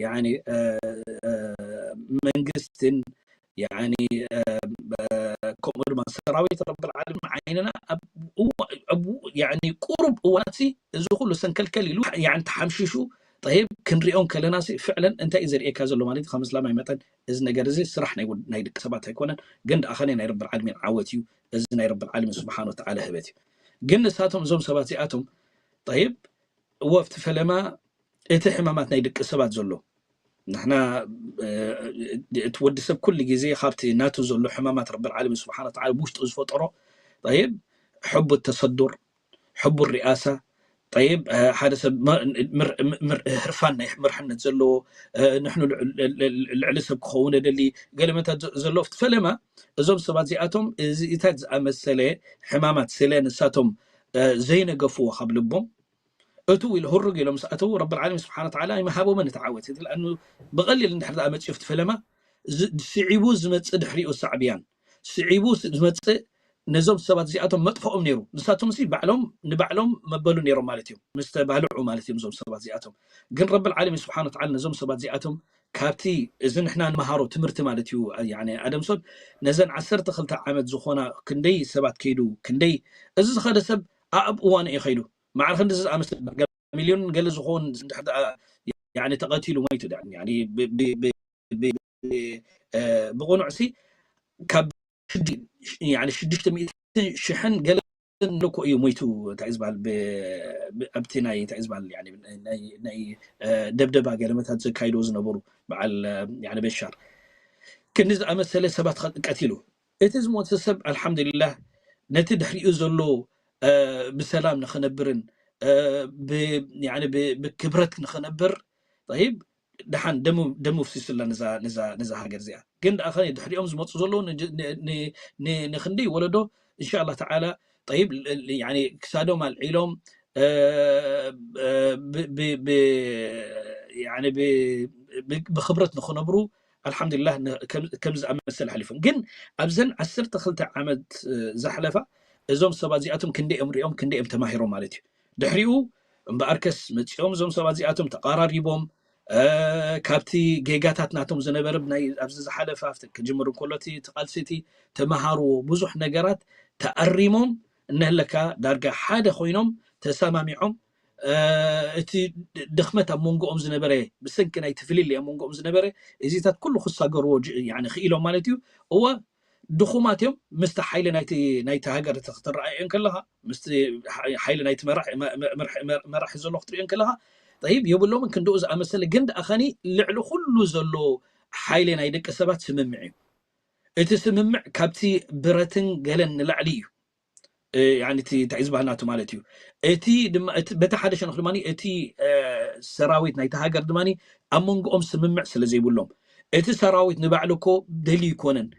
ያኒ መንግስትን ያኒ ከምኡ ድማ ሰራዊት ረብል ዓለሚን ዓይንና ኣብ ቁሩብ እዋናት እዚ ኩሉ ሰንከልከል ኢሉ ያኒ ተሓምሺሹ ጠይብ ክንሪኦ ከለና ፍዕለን እንታይ እዩ ዘርእየካ ዘሎ ማለት ከም እስላማይ መጠን እዚ ነገር እዚ ስራሕ ናይ ደቂ ሰባት ኣይኮነን ግን ደኣ ኸነ ናይ ረብል ዓለሚን ዓወት እዩ እዚ ናይ ረብል ዓለሚን ስብሓን ወተዓላ ህበት እዩ ግን ንሳቶም እዞም ሰባት እዚኣቶም ጠይብ ወፍቲ ፈለማ እቲ ሕማማት ናይ ደቂ ሰባት ዘሎ ንሕና እቲ ወዲ ሰብ ኩሉ ግዜ ካብቲ ናቱ ዘሎ ሕማማት ረብል ዓለሚን ስብሓን ወተዓላ ብውሽጡ ዝፈጠሮ ጠይብ ሕቡ ተሰዱር ሕቡ ሪኣሳ ጠይብ ሓደ ሰብ ህርፋን ናይ መርሕነት ዘለዎ ንሕኑ ልዕሊ ሰብ ክኸውን ደሊ ገለመታት ዘሎ ፈለማ እዞም ሰባት እዚኣቶም እዚታት ዝኣመሰለ ሕማማት ስለ ንሳቶም ዘይነገፍዎ ካብ ልቦም እቱ ኢሉ ህሩግ ኢሎም ምስ ኣተዉ ረብል ዓለሚን ስብሓን ወተዓላ ይመሃቦምን እቲ ዓወት እቲ ለኣኑ ብቐሊል እንድሕር ደኣ መፅኡ እቲ ፈለማ ስዒቡ ዝመፅእ ድሕሪኡ ሳዕብያን ስዒቡ ዝመፅእ ነዞም ሰባት እዚኣቶም መጥፍኦም ነይሩ ንሳቶም ሲ ባዕሎም ንባዕሎም መበሉ ነይሮም ማለት እዮም ምስ ተባልዑ ማለት እዮም እዞም ሰባት እዚኣቶም ግን ረብል ዓለሚን ስብሓን ወተዓላ ነዞም ሰባት እዚኣቶም ካብቲ እዚ ንሕና ንመሃሮ ትምህርቲ ማለት እዩ ኣደምሶን ነዘን ዓሰርተ ክልተ ዓመት ዝኾና ክንደይ ሰባት ከይዱ ክንደይ እዚ ዝኸደ ሰብ ኣብ እዋኑ እዩ ከይዱ ማዕረ ክንዲ ዝኣመስል ሚልዮን ገለ ዝኾን ተቐቲሉ ሞይቱ ብቕኑዕ ሲ ካብ ሽዱሽተ ሚእትን ሽሕን ገለ ልኮ እዩ ሞይቱ እንታይ ዝበሃል ኣብቲ ናይ እንታይ ዝበሃል ናይ ደብደባ ገለመታት ዘካይዶ ዝነበሩ በዓል በሻር ክንዲ ዝኣመሰለ ሰባት ቀቲሉ እቲ ዝሞተ ሰብ ኣልሓምዱሊላህ ነቲ ድሕሪኡ ዘሎ ብሰላም ንኽነብርን ብክብረት ንኽነብር ይብ ደሓን ደሙ ፍሲሱላ ነዛ ሃገር እዚኣ ግን ደኣ ድሕሪኦም ዝመፁ ዘለዉ ንክንደይ ወለዶ እንሻ ላ ተዓላ ጠይብ ክሳዶም ኣልዒሎም ብክብረት ንክነብሩ ኣልሓምዱሊላህ ከም ዝኣመሰለ ሓሊፎም ግን ኣብዘን ዓሰርተ ክልተ ዓመት ዝሓለፋ እዞም ሰባት እዚኣቶም ክንደኦም ሪኦም ክንደኦም ተማሂሮም ማለት እዩ ድሕሪኡ እምበኣርከስ መፂኦም እዞም ሰባት እዚኣቶም ተቃራሪቦም ካብቲ ጌጋታት ናቶም ዝነበረ ኣብዚ ዝሓለፈ ኣብቲ ክጅምር እንከሎ እቲ ቃልሲ እቲ ተመሃርዎ ብዙሕ ነገራት ተኣሪሞም እነህለካ ዳርጋ ሓደ ኮይኖም ተሰማሚዖም እቲ ድኽመት ኣብ መንጎኦም ዝነበረ ብሰንኪ ናይቲ ፍልልይ ኣብ መንጎኦም ዝነበረ እዚታት ኩሉ ክሳገርዎ ክኢሎም ማለት እዩ እወ ድኹማት እዮም ምስቲ ሓይሊ ናይቲ ሃገር ክትረኣዮ ከለኻ ምስቲ ሓይሊ ናይቲ መራሒ ዘሎ ክትሪኦ ከለኻ ጠይብ የብሎምን ክንድኡ ዝኣመሰለ ግን ደኣ ኸኒ ልዕሊ ኩሉ ዘሎ ሓይሊ ናይ ደቂ ሰባት ስምምዕ እዩ እቲ ስምምዕ ካብቲ ብረትን ገለን ንላዕሊ እዩ እቲ እንታይ ዝበሃል ናቱ ማለት እዩ እቲ በቲ ሓደ ሸነኽ ድማ እቲ ሰራዊት ናይቲ ሃገር ድማ ኣብ መንጎኦም ስምምዕ ስለ ዘይብሎም እቲ ሰራዊት ንባዕሉ እኮ ደልዩ ይኮነን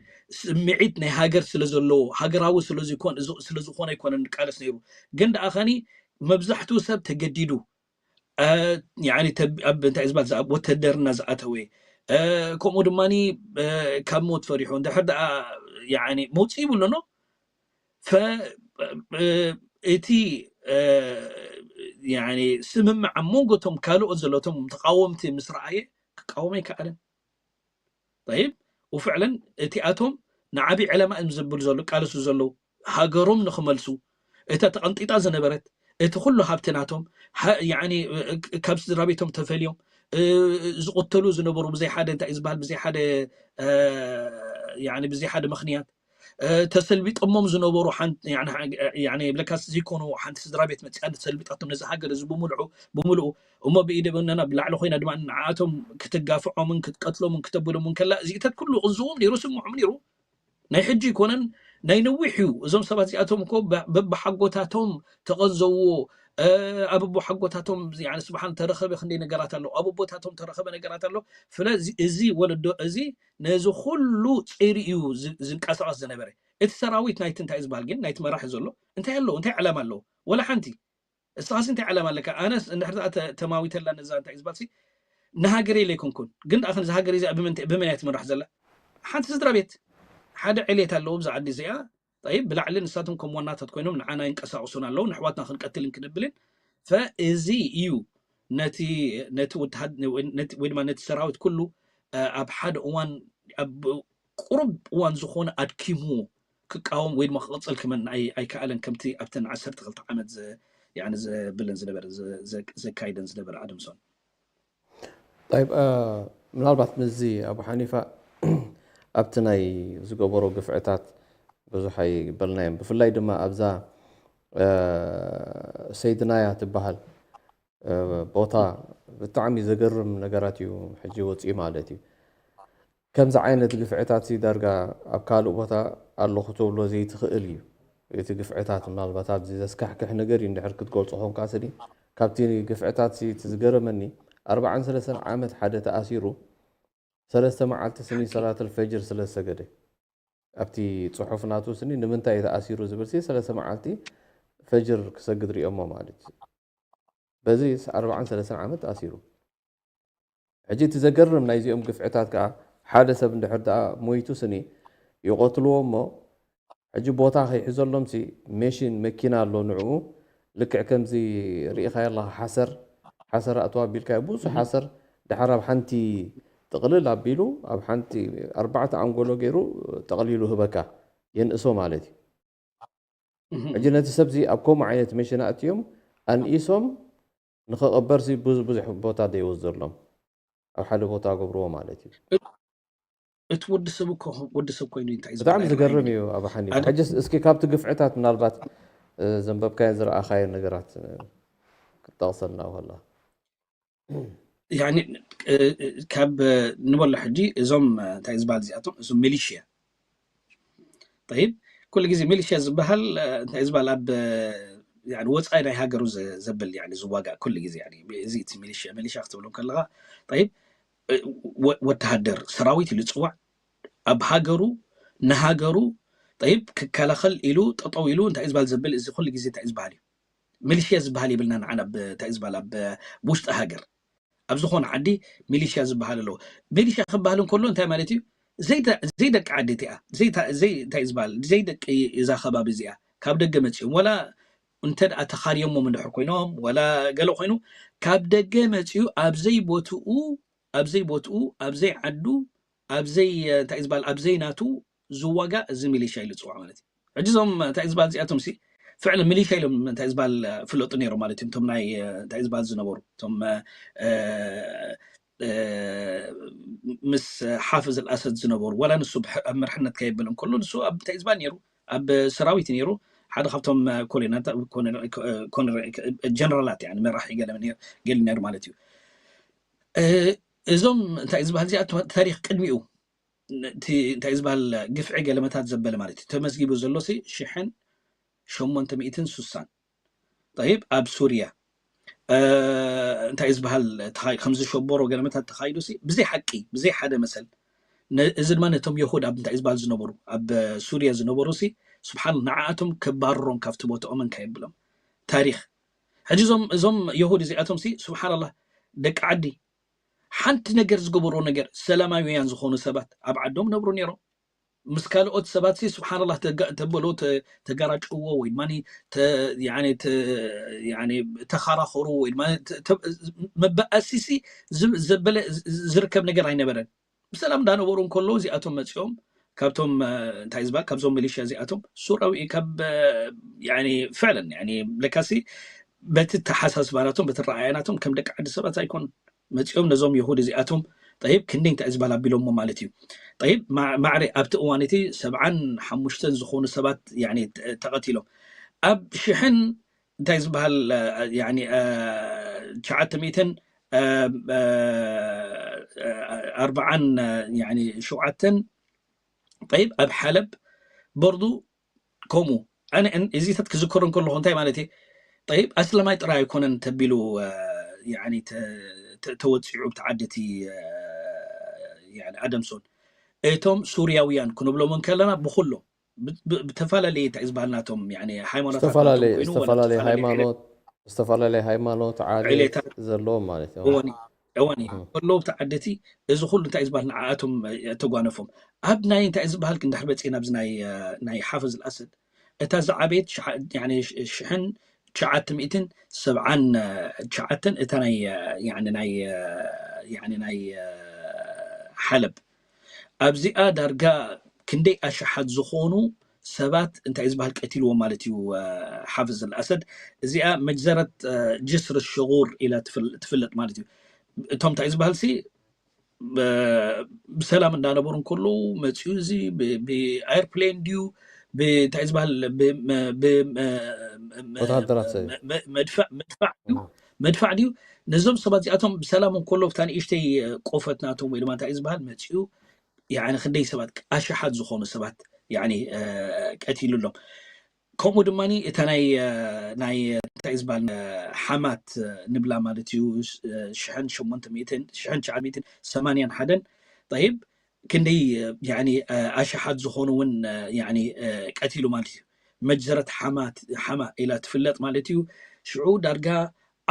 ስምዒት ናይ ሃገር ስለ ዘለዎ ሃገራዊ ስለዝኮነ ይኮነን ቃለስ ነይሩ ግን ደኣ ኸኒ መብዛሕትኡ ሰብ ተገዲዱ ኣብ እንታይ ዝበሃል ወተደርና ዝኣተወ ከምኡ ድማ ካብ ሞት ፈሪሑ እንድሕር ደኣ መውፅእ ይብሉ ኖ እቲ ስምምዕ ኣብ መንጎቶም ካልኦት ዘለቶም ተቃወምቲ ምስ ረኣየ ክቃወም ኣይከኣለን ይብ ውፍዕለን እቲኣቶም ንዓብይ ዕለማ እዮም ዝብል ዘሎ ቃለሱ ዘለዉ ሃገሮም ንክመልሱ እታ ተቐንጢጣ ዝነበረት እቲ ኩሉ ሃብቲ ናቶም ካብ ስድራ ቤቶም ተፈልዮም ዝቕተሉ ዝነበሩ ብዘይ ሓደ እንታይ ዝበሃል ብዘይ ሓደ ብዘይ ሓደ ምኽንያት ተሰልቢጦሞም ዝነበሩ ብለካስ ዘይኮኑ ሓንቲ ስድራ ቤት መፅያ ተሰልቢጣቶም ነዚ ሃገር እዚ ብምልዑ ብምልኡ እሞ ብኢደ በነና ብላዕሊ ኮይና ድማ ንዓኣቶም ክትጋፍዖምን ክትቀትሎምን ክተብሎም እንከላ እዚኢታት ኩሉ ቅዝዎም ነይሩ ስምዖም ነይሩ ናይ ሕጂ ይኮነን ናይ ነዊሕ እዩ። እዞም ሰባት እዚኣቶም እኮ በ- በብሓጎታቶም ተቐንዘውዎ። እ፣ ኣብ ኣቦሓጎታቶም፣ ያኒ፣ ስብሓን፣ ተረኸበ ክንደይ ነገራት ኣሎ፣ ኣብ ኣቦታቶም ተረኸበ ነገራት ኣሎ። ስለዚ እዚ ወለዶ እዚ ነዚ ኩሉ ፂሩ እዩ ዝ- ዝንቀሳቐስ ዝነበረ። እቲ ሰራዊት ናይቲ እንታይ ዝበሃል ግን ናይቲ መራሒ ዘሎ እንታይ ኣለዎ? እንታይ ዕላማ ኣለዎ? ወላ ሓንቲ። እስኻሲ እንታይ ዕላማ ኣለካ? ኣነስ እንድሕር ደኣ ተ- ተማዊተላ ነዛ እንታይ ዝበሃል ሲ ንሃገረይ ኢለ ኣይኮንኩን፣ ግን ደኣ ክንዚ ሃገር እዚኣ ብምንታይ- ብመን እያ ትምራሕ ዘላ? ሓንቲ ስድራ ቤት ሓደ ዕሌት ኣለዎ ብዛ ዓዲ እዚኣ። ጠይብ፣ ብላዕሊ ንሳቶም ከም ዋናታት ኮይኖም ንዓና ይንቀሳቕሱን ኣለዉ፣ ንኣሕዋትና ክንቀትልን ክንብልን። ፈእዚ እዩ ነቲ ነቲ ወተሃድ- ነቲ- ወይ ድማ ነቲ ሰራዊት ኩሉ እ፣ ኣብ ሓደ እዋን ኣብ ቁሩብ እዋን ዝኾነ ኣድኪምዎ ክቃወም ወይ ድማ ክቕጽል ክመን ኣይ- ኣይከኣለን፣ ከምቲ ኣብተን ዓሰርተ ክልተ ዓመት ዘ- ያኒ ዘብለን ዝነበረ ዘ- ዘ- ዘካይደን ዝነበረ ኣደምሶን። طيب ምናልባት ምስዚ ኣቡ ሓኒፋ ኣብቲ ናይ ዝገበሮ ግፍዕታት ብዙሕ ኣይበልናዮም። ብፍላይ ድማ ኣብዛ ሰይድናያ ትበሃል ቦታ ብጣዕሚ ዘገርም ነገራት እዩ ሕጂ ወፂኡ ማለት እዩ። ከምዚ ዓይነት ግፍዕታት ሲ ዳርጋ ኣብ ካልእ ቦታ ኣሎ ክትብሎ ዘይትኽእል እዩ። እቲ ግፍዕታት ምናልባት ኣብዚ ዘስካሕክሕ ነገር እዩ እንድሕር ክትገልፆ ኾንካ ስኒ ካብቲ ግፍዕታት ሲ እቲ ዝገረመኒ ኣርባዓን ሰለስተን ዓመት ሓደ ተኣሲሩ ሰለስተ መዓልቲ ስኒ ሰላት ልፈጅር ስለ ዝሰገደ ኣብቲ ፅሑፍ ናቱ ስኒ ንምንታይ ተኣሲሩ ዝብል ሲ ሰለስተ መዓልቲ ፈጅር ክሰግድ ሪኦሞ ማለት እዩ። በዚ ኣርባዓን ሰለስተን ዓመት ተኣሲሩ። ሕጂ እቲ ዘገርም ናይዚኦም ግፍዕታት ከዓ ሓደ ሰብ እንድሕር ደኣ ሞይቱ ስኒ ይቐትልዎ እሞ ሕጂ ቦታ ከይሕዘሎም ሲ ሜሽን መኪና ኣሎ ንዕኡ ልክዕ ከምዚ ርኢኻዮ ኣለኻ ሓሰር ሓሰር ኣእትዋ ኣቢልካዮ ብዙሕ ሓሰር ድሓር ኣብ ሓንቲ ጥቕልል ኣቢሉ ኣብ ሓንቲ ኣርባዕተ ኣንጎሎ ገይሩ ጠቕሊሉ ህበካ የንእሶ ማለት እዩ። ሕጂ ነቲ ሰብዚ ኣብ ከምኡ ዓይነት መሽና ኣእትዮም ኣንኢሶም ንኸቐበር ሲ ብዙ- ብዙሕ ቦታ ዘይወስደሎም ኣብ ሓደ ቦታ ገብርዎ ማለት እዩ። እቲ ወዲ ሰብ እኮ ወዲ ሰብ ኮይኑ እንታይ ብጣዕሚ ዝበሃል ዝገርም ኣይረኣይን። እዩ ኣባ ሓኒፋ። ኣደ- ሕጅስ እስኪ ካብቲ ግፍዕታት ምናልባት እ፣ ዘንበብካዮ ዝረኣኻዮ ነገራት እ፣ ክትጠቕሰልና ከላ ያኒ እ፣ እ፣ ካብ እ፣ ንበሎ ሕጂ እዞም እ፣ እንታይ ዝበሃል እዚኣቶም እዞም ሚሊሽያ ጠይብ ኩሉ ግዜ ሚሊሽያ ዝበሃል እ፣ እንታይ ዝበሃል ኣብ እ፣ ያኒ ወፃኢ ናይ ሃገሩ ዘ- ዘብል ያኒ ዝዋጋእ ኩሉ ግዜ ያኒ እዚ እቲ ሚሊሽያ ሚሊሽያ ክትብሎም ከለኻ ጠይብ እ፣ ወ- ወተሃደር ሰራዊት ኢሉ ዝፅዋዕ ኣብ ሃገሩ ንሃገሩ ጠይብ ክከላኸል ኢሉ ጠጠው ኢሉ እንታይ ዝበሃል ዘብል እዚ ኩሉ ግዜ እንታይ ዝበሃል እዩ ሚሊሽያ ዝበሃል የብልና ንዓና ብ- እንታይ ዝበሃል ኣብ ውሽጢ ሃገር ኣብ ዝኾነ ዓዲ ሚሊሽያ ዝበሃል ኣለዎ። ሚሊሽያ ክበሃል እንከሎ እንታይ ማለት እዩ? ዘይደ- ዘይደቂ ዓዲ እቲኣ ዘይታ- ዘይ- እንታይ ዝበሃል ዘይደቂ እዛ ከባቢ እዚኣ ካብ ደገ መፂኦም ወላ እንተ ደኣ ተኻርዮሞም እንድሕር ኮይኖም ወላ ገለ ኮይኑ ካብ ደገ መፂኡ ኣብ ዘይቦትኡ ኣብ ዘይቦትኡ ኣብ ዘይዓዱ ኣብ ዘይ እንታይ ዝበሃል ኣብ ዘይናቱ ዝዋጋእ እዚ ሚሊሽያ ኢሉ ዝፅዋዕ ማለት እዩ። ሕጂ እዞም እንታይ ዝበሃል እዚኣቶም ሲ ፍዕሊ ሚሊሽያ ኢሎም እንታይ ዝበሃል ፍለጡ ነይሮም ማለት እዮም። እቶም ናይ እንታይ ዝበሃል ዝነበሩ እቶም እ፣ እ፣ ምስ ሓፍዝ ኣልኣሰድ ዝነበሩ ዋላ ንሱ ብሕ- ኣብ መርሕነት ከየብል እንከሎ ንሱ ኣብ እንታይ ዝበሃል ነይሩ ኣብ ሰራዊት ነይሩ ሓደ ካብቶም ኮሎኔላት ኮሎኔል- ኮሎኔል- ጀነራላት ያኒ መራሒ ገለ ነይሩ- ገለ ነይሩ ማለት እዩ። እ፣ እዞም እንታይ ዝበሃል እዚኣ ታሪክ ቅድሚኡ እቲ እንታይ ዝበሃል ግፍዒ ገለመታት ዘበለ ማለት እዩ ተመዝጊቡ ዘሎ ሲ ሽሕን ሸሞንተ ሚእትን ስሳን ጠይብ ኣብ ሱርያ እ፣ እንታይ ዝበሃል ተኻይ- ከምዚ ሸቦሮ ገለመታት ተኻይዱ ሲ ብዘይ ሓቂ ብዘይ ሓደ መሰል ነ- እዚ ድማ ነቶም የሁድ ኣብ እንታይ ዝበሃል ዝነበሩ ኣብ ሱርያ ዝነበሩ ሲ ስብሓን ንዓኣቶም ከባርሮም ካብቲ ቦታኦምን ከየብሎም ታሪክ ሕጂ እዞም እዞም የሁድ እዚኣቶም ሲ ስብሓንላህ ደቂ ዓዲ ሓንቲ ነገር ዝገበርዎ ነገር ሰላማውያን ዝኾኑ ሰባት ኣብ ዓዶም ነብሩ ነይሮም ምስ ካልኦት ሰባት ሲ ስብሓንላህ ተጋ- ተበሎ ተ- ተጋራጭዎ ወይ ድማ ተ- ያኔ ተ- ያኔ ተኻራኸሩ ወይ ድማ ተ- ተ- መበኣሲ ሲ ዝ- ዘበለ ዝ- ዝርከብ ነገር ኣይነበረን ብሰላም እንዳነበሩ እንከሎ እዚኣቶም መፂኦም ካብቶም እ፣ እንታይ ዝበሃል ካብዞም ሚሊሽያ እዚኣቶም ሱራዊ ካብ እ፣ ያኔ ፍዕለን ያኔ ለካሲ በቲ ተሓሳስባ ናቶም በቲ ረኣያ ናቶም ከም ደቂ ዓዲ ሰባት ኣይኮኑን መፂኦም ነዞም የሁድ እዚኣቶም ጠይብ ክንደይ እንታይ ዝበሃል ኣቢሎሞ ማለት እዩ ጠይብ ማ- ማዕረ ኣብቲ እዋን እቲ ሰብዓን ሓሙሽተን ዝኾኑ ሰባት ያኒ ተ- ተቐቲሎም ኣብ ሽሕን እንታይ ዝበሃል እ፣ ያኒ እ፣ ትሽዓተ ሚእትን እ፣ እ፣ እ፣ ኣርባዓን እ፣ ያኒ ሸውዓተን ጠይብ ኣብ ሓለብ በርዱ ከምኡ ኣነ እዚታት ክዝከሮ እንከለኹ እንታይ ማለት እየ? ጠይብ ኣስለማይ ጥራይ ኣይኮነን ተቢሉ ተወፂዑ ብቲ ዓዲ እቲ ኣደምሶን እቶም ሱርያውያን ክንብሎም እንከለና ብኩሎም ብተፈላለየ እንታይ ዝበሃል ናቶም ሃይማኖታት ዝተፈላለየ ሃይማኖት፣ ዝተፈላለየ ሃይማኖት ዓሌት ዘለዎም ማለት እዩ። እወን ከለዉ ብቲ ዓዲ እቲ እዚ ኩሉ እንታይ ዝበሃል ንዓኣቶም ተጓነፎም ኣብ ናይ እንታይ ዝበሃል ክንድሕር መፅእ ናብዚ ናይ ሓፍዝ ኣልኣሰድ እታ ዝዓበየት ሽሕን ትሽዓተ ሚእትን ሰብዓን ትሽዓተን እታ ናይ ናይ ናይ ሓለብ ኣብዚኣ ዳርጋ ክንደይ ኣሽሓት ዝኾኑ ሰባት እንታይ ዝበሃል ቀቲልዎም ማለት እዩ። ሓፍዝ ኣልኣሰድ እዚኣ መጅዘረት ጅስር ሽጉር ኢላ ትፍለጥ ማለት እዩ። እቶም እንታይ ዝበሃል ሲ ብሰላም እንዳነበሩ እንከለዉ መፅኡ እዚ ብኣይርፕሌን ድዩ ብእንታይ ዝበሃል ወታደራት መድፋዕ ድዩ ነዞም ሰባት እዚኣቶም ብሰላም እንከሎ ብታ ንእሽተይ ቆፈት ናቶም ወይ ድማ እንታይ ዝበሃል መፅኡ ክንደይ ሰባት ኣሽሓት ዝኾኑ ሰባት ቀቲሉሎም። ከምኡ ድማ እታ ናይ እንታይ ዝበሃል ሓማት ንብላ ማለት እዩ ሽሕን ሸሞንተ ሚእትን ሽሕን ትሽዓተ ሚእትን ሰማንያን ሓደን ጠይብ ክንደይ ኣሽሓት ዝኾኑ እውን ቀቲሉ ማለት እዩ። መጅዘረት ሓማ ኢላ ትፍለጥ ማለት እዩ። ሽዑ ዳርጋ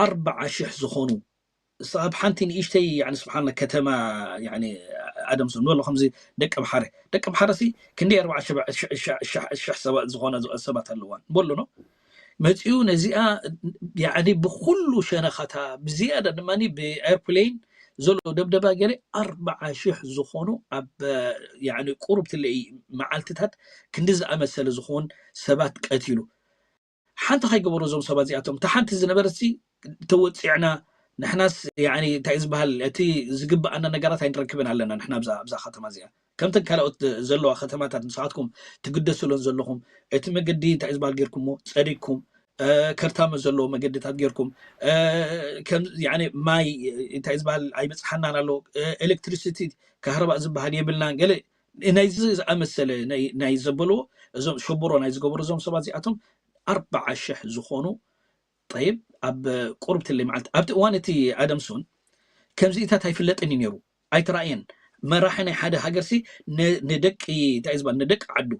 ኣርባዓ ሽሕ ዝኾኑ ኣብ ሓንቲ ንእሽተይ ስብሓን ከተማ ኣደምሶ ንበሎ ከምዚ ደቂ ምሓረ ደቂ ምሓረ ሲ ክንደይ ኣርባዓ ሽሕ ሰባት ዝኾነ ሰባት ኣለዋ ንበሎ ኖ መፂኡ ነዚኣ ብኩሉ ሸነኻታ ብዝያዳ ድማ ብኤርፕሌን ዘሎ ደብደባ ገለ ኣርባዓ ሽሕ ዝኾኑ ኣብ ቁሩብ ትለይ መዓልትታት ክንዲ ዝኣመሰለ ዝኾን ሰባት ቀቲሉ ሓንቲ ከይገበሩ እዞም ሰባት እዚኣቶም እታ ሓንቲ ዝነበረት ተወፂዕና ንሕናስ እንታይ ዝበሃል እቲ ዝግብኣና ነገራት ኣይንረክብን ኣለና ንሕና ኣብዛ ከተማ እዚኣ ከምተን ካልኦት ዘለዋ ከተማታት ንስኻትኩም ትግደስሎን ዘለኹም እቲ መገዲ እንታይ ዝበሃል ጌርኩሞ ፀዲቅኩም ከርታመ ዘለዎ መገድታት ጌርኩም ማይ እንታይ ዝበሃል ኣይበፅሓናን ኣሎ ኤሌክትሪሲቲ ካህረባእ ዝበሃል የብልናን ገለ ናይዚ ዝኣመሰለ ናይ ዘበልዎ እዞም ሸቦሮ ናይ ዝገበሩ እዞም ሰባት እዚኣቶም ኣርባዓ ሽሕ ዝኾኑ ጠይብ ኣብ ቁርብትለይ መዓልቲ ኣብቲ እዋን እቲ ኣደምሶን ከምዚኢታት ኣይፍለጥን እዩ ነይሩ ኣይተራእየን መራሒ ናይ ሓደ ሃገር ሲ ንደቂ እንታይ ዝበሃል ንደቂ ዓዱ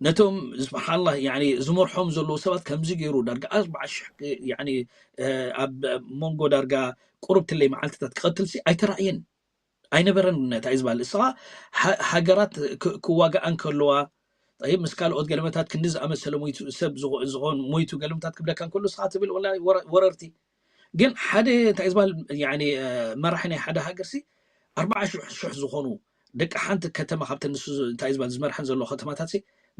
ነቶም ስብሓንላ ዝመርሖም ዘለዉ ሰባት ከምዚ ገይሩ ዳርጋ ኣርባዓ ሽሕ ኣብ መንጎ ዳርጋ ቁርብትለይ መዓልትታት ክቐትል ሲ ኣይተራእየን ኣይነበረን እንታይ ዝበሃል እስኻ ሃገራት ክዋጋኣን ከለዋ ጠይብ ምስ ካልኦት ገለመታት ክንዲ ዝኣመሰለ ሞይቱ ሰብ ዝኾን ሞይቱ ገለመታት ክብለካ እንከሎ እስኻ ትብል ወላ ወረርቲ ግን ሓደ እንታይ ዝበሃል መራሒ ናይ ሓደ ሃገር ሲ ኣርባዓ ሽሕ ዝኾኑ ደቂ ሓንቲ ከተማ ካብተ ንሱ እንታይ ዝበሃል ዝመርሐን ዘለዎ ከተማታት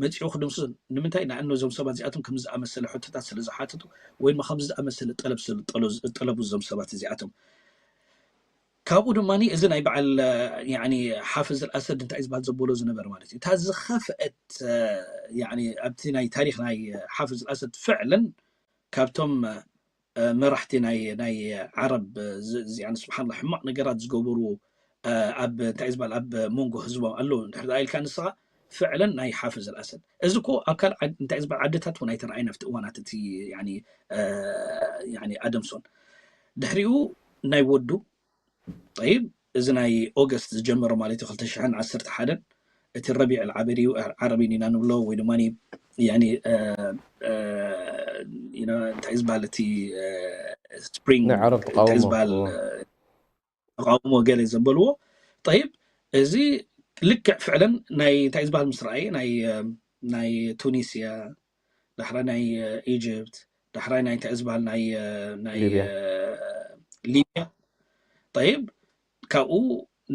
መፂኡ ክድምሱ ንምንታይ ንኣነ እዞም ሰባት እዚኣቶም ከም ዝኣመሰለ ሕቶታት ስለ ዝሓትቱ ወይ ድማ ከም ዝኣመሰለ ጠለብ ጠለቡ እዞም ሰባት እዚኣቶም ካብኡ ድማ እዚ ናይ በዓል ሓፍዝ ኣልኣሰድ እንታይ ዝበሃል ዘበሎ ዝነበር ማለት እዩ እታ ዝኸፍአት ኣብቲ ናይ ታሪክ ናይ ሓፍዝ ኣልኣሰድ ፍዕለን ካብቶም መራሕቲ ናይ ናይ ዓረብ እዚኣን ስብሓንላ ሕማቅ ነገራት ዝገበሩ ኣብ እንታይ ዝበሃል ኣብ መንጎ ህዝቦም ኣለዉ እንድሕር ኢልካ ንስኻ ፍዕለን ናይ ሓፍዝ ኣልኣሰድ እዚ እኮ ኣብ ካልእ እንታይ ዝበሃል ዓድታት እውን ኣይተረኣየን ኣብቲ እዋናት እቲ ኣደምሶን ድሕሪኡ ናይ ወዱ ጠይብ እዚ ናይ ኦገስት ዝጀመረ ማለት እዩ ክልተ ሽሕን ዓሰርተ ሓደን እቲ ረቢዕ ዓረቢን ኢና ንብሎ ወይ ድማ እንታይ ዝበሃል እቲ ስፕሪንግ እንታይ ዝበሃል ተቃውሞ ገለ ዘበልዎ ጠይብ እዚ ልክዕ ፍዕለን ናይ እንታይ ዝበሃል ምስ ረኣየ ናይ ቱኒስያ ዳሕራይ ናይ ኢጅፕት ዳሕራይ ናይ እንታይ ዝበሃል ናይ ናይ ሊብያ ጠይብ ካብኡ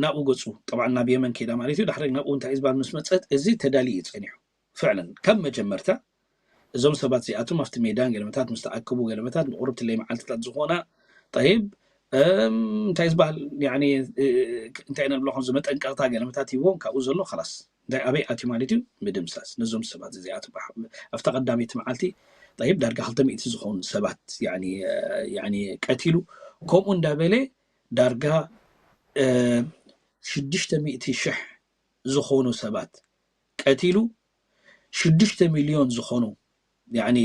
ናብኡ ገፁ ጠብዓ ናብ የመን ከይዳ ማለት እዩ ዳሕራይ ናብኡ እንታይ ዝበሃል ምስ መፀት እዚ ተዳሊ እዩ ፀኒሑ ፍዕለን ካብ መጀመርታ እዞም ሰባት እዚኣቶም ኣብቲ ሜዳን ገለመታት ምስ ተኣከቡ ገለመታት ንቁርብትለይ መዓልትታት ዝኾና ጠይብ እንታይ ዝበሃል እንታይ ነብሎ ከምዚ መጠንቀቕታ ገለመታት ሂቦም ካብኡ ዘሎ ከላስ እንታይ ኣበይ ኣትዩ ማለት እዩ ምድምሳስ ነዞም ሰባት እዚኣቶም ኣብታ ቀዳመይቲ መዓልቲ ጠይብ ዳርጋ ክልተ ሚእቲ ዝኾኑ ሰባት ቀቲሉ ከምኡ እንዳበለ ዳርጋ ሽዱሽተ ሚእቲ ሽሕ ዝኾኑ ሰባት ቀቲሉ ሽዱሽተ ሚልዮን ዝኾኑ ያኒ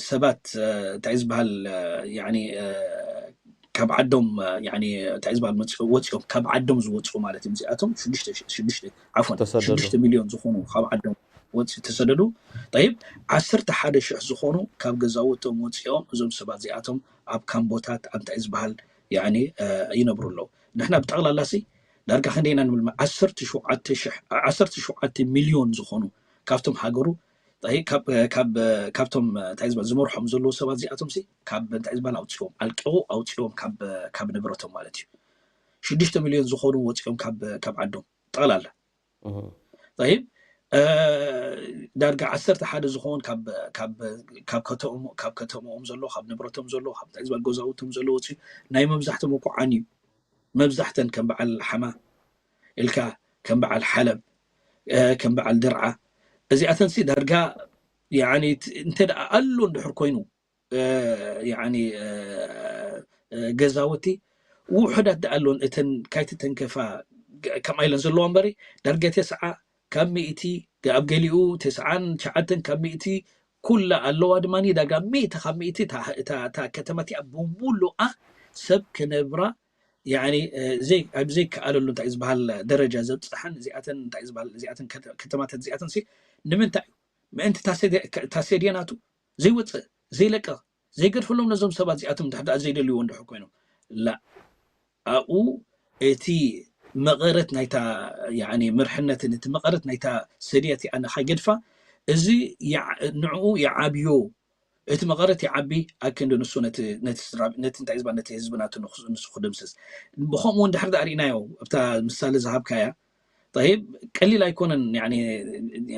ሰባት እንታይ ዝበሃል ያኒ ካብ ዓዶም ያኒ እንታይ ዝበሃል መጽ- ወፂኦም ካብ ዓዶም ዝወፅኡ ማለት እዮም። እዚኣቶም ሽዱሽተ ዓፎን ተሰደዱ። ሽዱሽተ ሚልዮን ዝኾኑ ካብ ዓዶም ወፂ ተሰደዱ። ጠይብ ዓሰርተ ሓደ ሽሕ ዝኾኑ ካብ ገዛውቶም ወፂኦም እዞም ሰባት እዚኣቶም ኣብ ካምቦታት ኣብ እንታይ ዝበሃል ያኒ ይነብሩ ኣለዉ። ንሕና ብጠቕላላ ሲ ዳርጋ ክንደይና ንብል ዓሰርተ ሸውዓተ ሽሕ ዓሰርተ ሸውዓተ ሚልዮን ዝኾኑ ካብቶም ሃገሩ ካብቶም እንታይ ዝበሃል ዝመርሖም ዘለዉ ሰባት እዚኣቶም ሲ ካብ እንታይ ዝበሃል ኣውፅኦም ኣልቂቑ ኣውፅኦም ካብ ንብረቶም ማለት እዩ። ሽዱሽተ ሚልዮን ዝኾኑ ወፂኦም ካብ ዓዶም ጠቕላላ ይብ ዳርጋ ዓሰርተ ሓደ ዝኾን ካብ ከተምኦም ዘሎ ካብ ንብረቶም ዘሎ ካብ እንታይ ዝበሃል ገዛውቶም ዘሎ ወፂኡ ናይ መብዛሕቶም እኮ ዓንዩ መብዛሕተን ከም በዓል ሓማ ኢልካ ከም በዓል ሓለብ ከም በዓል ድርዓ እዚኣተንሲ ዳርጋ እንተ ኣሎ እንድሕር ኮይኑ ገዛውቲ ውሑዳት ደኣ ኣሎን እተን ካይተተንከፋ ከምኣ ኢለን ዘለዋ እምበሪ ዳርጋ ተስዓ ካብ ሚእቲ ኣብ ገሊኡ ተስዓን ትሽዓተን ካብ ሚእቲ ኩላ ኣለዋ ድማ ዳጋ ሚእቲ ካብ ሚእቲ እታ ከተማ እቲኣ ብምሉኣ ሰብ ክነብራ ኣብ ዘይከኣለሉ እንታይ ዝበሃል ደረጃ ዘብፅሐን እዚኣተን እንታይ ዝበሃል እዚኣተን ከተማታት እዚኣተን ሲ ንምንታይ እዩ ምእንቲ ታሴድያ ናቱ ዘይወፅእ ዘይለቅቕ ዘይገድፈሎም ነዞም ሰባት እዚኣቶም ድሕር ደኣ ዘይደልይዎ እንድሕር ኮይኖም ላ ኣብኡ እቲ መቐረት ናይታ ያኒ ምርሕነትን እቲ መቐረት ናይታ ሰድያ እቲኣ ንኸይገድፋ እዚ ንዕኡ ይዓብዮ እቲ መቐረት ይዓቢ ኣክንዲ ንሱ ነቲ እንታይ ዝበሃል ነቲ ህዝቢ ናቱ ንሱ ክድምስስ ብኸምኡ እውን ድሕር ደኣ ርኢናዮ ኣብታ ምሳሌ ዝሃብካያ ጠይብ ቀሊል ኣይኮነን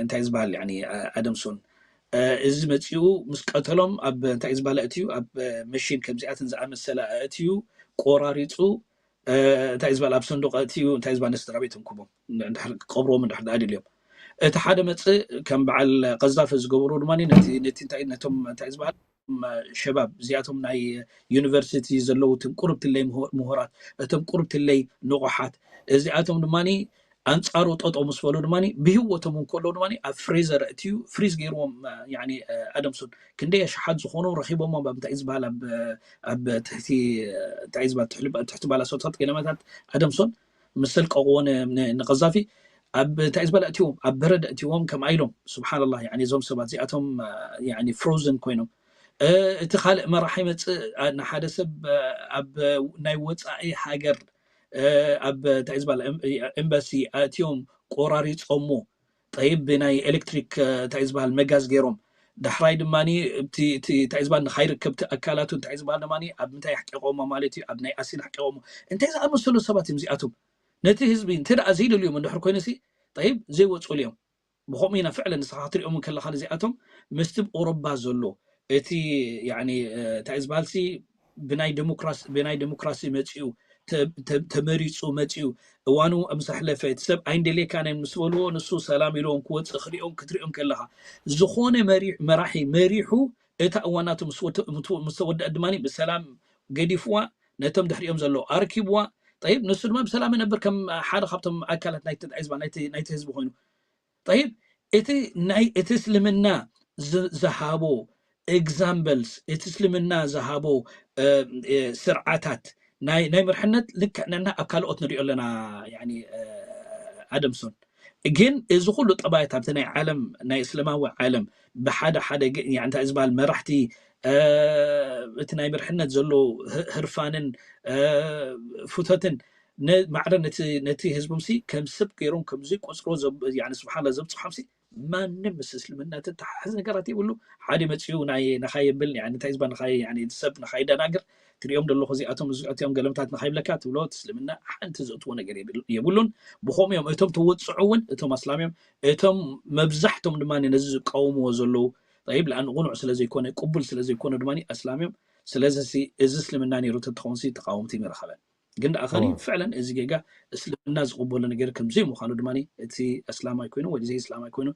እንታይ ዝበሃል ኣደምሶን እዚ መፂኡ ምስ ቀተሎም ኣብ እንታይ ዝበሃል ኣእትዩ ኣብ መሽን ከምዚኣትን ዝኣመሰለ ኣእትዩ ቆራሪፁ እንታይ ዝበሃል ኣብ ሰንዱቕ ኣእትዩ እንታይ ዝበሃል ንስድራ ቤቶም ክቦም ክቀብርዎም እንድሕር ደኣ ድልዮም እቲ ሓደ መፅእ ከም በዓል ቀዛፊ ዝገበሩ ድማ ነቶም እንታይ ዝበሃል ሸባብ እዚኣቶም ናይ ዩኒቨርሲቲ ዘለዉ እቶም ቁርብትለይ ምሁራት እቶም ቁርብትለይ ንቑሓት እዚኣቶም ድማ ኣንፃሩ ጠጠው ምስ በሉ ድማ ብህወቶም እንከለዉ ድማ ኣብ ፍሬዘር እትዩ ፍሪዝ ገይርዎም ኣደምሶን ክንደይ ኣሽሓት ዝኾኑ ረኪቦሞ ኣብ እንታይ ዝበሃል ኣብ ትሕቲ እንታይ ዝበሃል ትሕቲ ባላሶታት ገለመታት ኣደምሶን ምስ ሰልቀቕዎ ንቀዛፊ ኣብ እንታይ ዝበሃል እትዎም ኣብ በረድ እትዎም ከምኣ ኢሎም ስብሓንላ እዞም ሰባት እዚኣቶም ፍሮዝን ኮይኖም እቲ ካልእ መራሒ መፅእ ንሓደ ሰብ ኣብ ናይ ወፃኢ ሃገር ኣብ እንታይ ዝበሃል ኤምባሲ ኣእትዮም ቆራሪፆሞ ጠይብ ብናይ ኤሌክትሪክ እንታይ ዝበሃል መጋዝ ገይሮም ዳሕራይ ድማ እንታይ ዝበሃል ንካይርከብቲ ኣካላቱ እንታይ ዝበሃል ድማ ኣብ ምንታይ ኣሕቂቆሞ ማለት እዩ ኣብ ናይ ኣሲድ ኣሕቂቆሞ እንታይ ዝኣመሰሉ ሰባት እዮም እዚኣቶም ነቲ ህዝቢ እንተ ደኣ ዘይደልዮም እንድሕር ኮይኑሲ ጠይብ ዘይወፅሉ እዮም ብኸምኡ ኢና ፍዕለ ንስኻ ክትሪኦም ከለኻ እዚኣቶም ምስቲ ብ ኦሮባ ዘሎ እቲ እንታይ ዝበሃልሲ ብናይ ዲሞክራሲ ብናይ ዲሞክራሲ መፂኡ ተመሪፁ መፂኡ እዋኑ ምስ ኣሕለፈ እቲ ሰብ ኣይንደልየካን እዮም ምስ በልዎ ንሱ ሰላም ኢልዎም ክወፅእ ክሪኦም ክትሪኦም ከለኻ ዝኾነ መራሒ መሪሑ እታ እዋናቱ ምስ ተወድአ ድማ ብሰላም ገዲፍዋ ነቶም ድሕሪኦም ዘለዉ ኣርኪብዋ ጠይብ ንሱ ድማ ብሰላም ይነብር ከም ሓደ ካብቶም ኣካላት ናይቲ ህዝቢ ኮይኑ ጠይብ እቲ ናይ እቲ እስልምና ዝሃቦ examples እቲ እስልምና ዝሃቦ ስርዓታት ናይ ናይ ምርሕነት ልክዕ ነና ኣብ ካልኦት ንሪኦ ኣለና ኣደምሶን ግን እዚ ኩሉ ጠባያት ኣብቲ ናይ ዓለም ናይ እስልማዊ ዓለም ብሓደ ሓደ እንታይ ዝበሃል መራሕቲ እቲ ናይ ምርሕነት ዘሎ ህርፋንን ፍቶትን ማዕረ ነቲ ህዝቦም ሲ ከም ሰብ ገይሮም ከም ዘይቆፅሮ ስብሓላ ዘብፅሖም ሲ ማንም ምስ እስልምና ተተሓሓዝ ነገራት የብሉ ሓደ መፅኡ ናይ ንኻ የብል እንታይ ዝባ ንኻ ሰብ ንኻ ይደናግር ትሪኦም ደለኹ እዚኣቶም እዚኦም ገለምታት ንኻ ይብለካ ትብሎ እቲ እስልምና ሓንቲ ዘእትዎ ነገር የብሉን ብኸምኡ እዮም እቶም ተወፅዑ እውን እቶም ኣስላም እዮም እቶም መብዛሕቶም ድማ ነዚ ዝቃወምዎ ዘለዉ ይብ ለኣን ቁኑዕ ስለዘይኮነ ቅቡል ስለዘይኮነ ድማ ኣስላም እዮም ስለዚ እዚ እስልምና ነይሩ ተትኸውን ተቃወምቲ ይረኸበን ግን ደኣ ከኒ ፍዕለን እዚ ጌጋ እስልምና ዝቕበሎ ነገር ከም ዘይምዃኑ ድማ እቲ እስላማይ ኮይኑ ወይ ዘይ እስላማይ ኮይኑ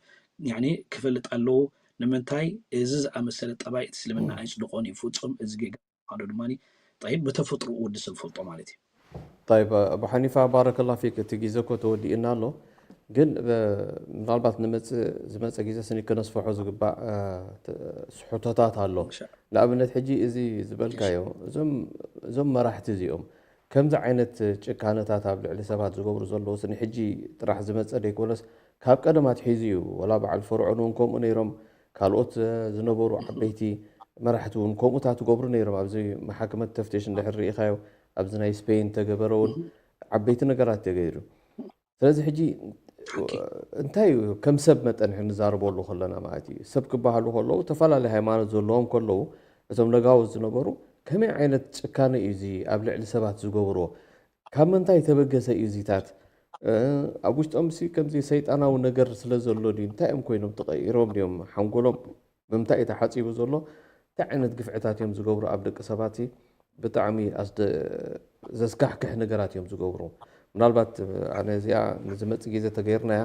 ክፈልጥ ኣለዎ ንምንታይ እዚ ዝኣመሰለ ጠባይ እቲ እስልምና ኣይፅድቆን እዩ ፍፁም እዚ ጌጋ ምዃኑ ድማ ጠይብ ብተፈጥሮ ወዲ ሰብ ፈልጦ ማለት እዩ طيب أبو حنيفة بارك الله فيك እቲ ግዜ እኮ ተወዲእና ኣሎ ግን ምናልባት ንመፅእ ዝመፀ ግዜ ስኒ ከነስፈሖ ዝግባእ ስሑቶታት ኣሎ። ንኣብነት ሕጂ እዚ ዝበልካዮ እዞም መራሕቲ እዚኦም ከምዚ ዓይነት ጭካነታት ኣብ ልዕሊ ሰባት ዝገብሩ ዘለዉ ስኒ ሕጂ ጥራሕ ዝመፀ ደይኮነስ ካብ ቀደም ኣትሒዙ እዩ። ወላ በዓል ፈርዖን እውን ከምኡ ነይሮም፣ ካልኦት ዝነበሩ ዓበይቲ መራሕቲ እውን ከምኡታት ይገብሩ ነይሮም። ኣብዚ መሓክመት ተፍትሽ እንድሕር ርኢኻዮ ኣብዚ ናይ ስፔን ተገበረ እውን ዓበይቲ ነገራት ተገይሩ። ስለዚ ሕጂ እንታይ እዩ ከም ሰብ መጠን ንዛረበሉ ከለና ማለት እዩ ሰብ ክበሃሉ ከለዉ ተፈላለየ ሃይማኖት ዘለዎም ከለዉ እቶም ነጋውስ ዝነበሩ ከመይ ዓይነት ጭካነ እዩ እዚ ኣብ ልዕሊ ሰባት ዝገብርዎ? ካብ ምንታይ ተበገሰ እዩ እዚታት? ኣብ ውሽጦም ሲ ከምዚ ሰይጣናዊ ነገር ስለ ዘሎ ድዩ እንታይ እዮም ኮይኖም ተቐይሮም ድዮም ሓንጎሎም ምምታይ እዩ ተሓፂቡ ዘሎ እንታይ ዓይነት ግፍዕታት እዮም ዝገብሩ ኣብ ደቂ ሰባት ብጣዕሚ ዘስካሕክሕ ነገራት እዮም ዝገብሩ። ምናልባት ኣነ እዚኣ ንዝመፅእ ግዜ ተገይርናያ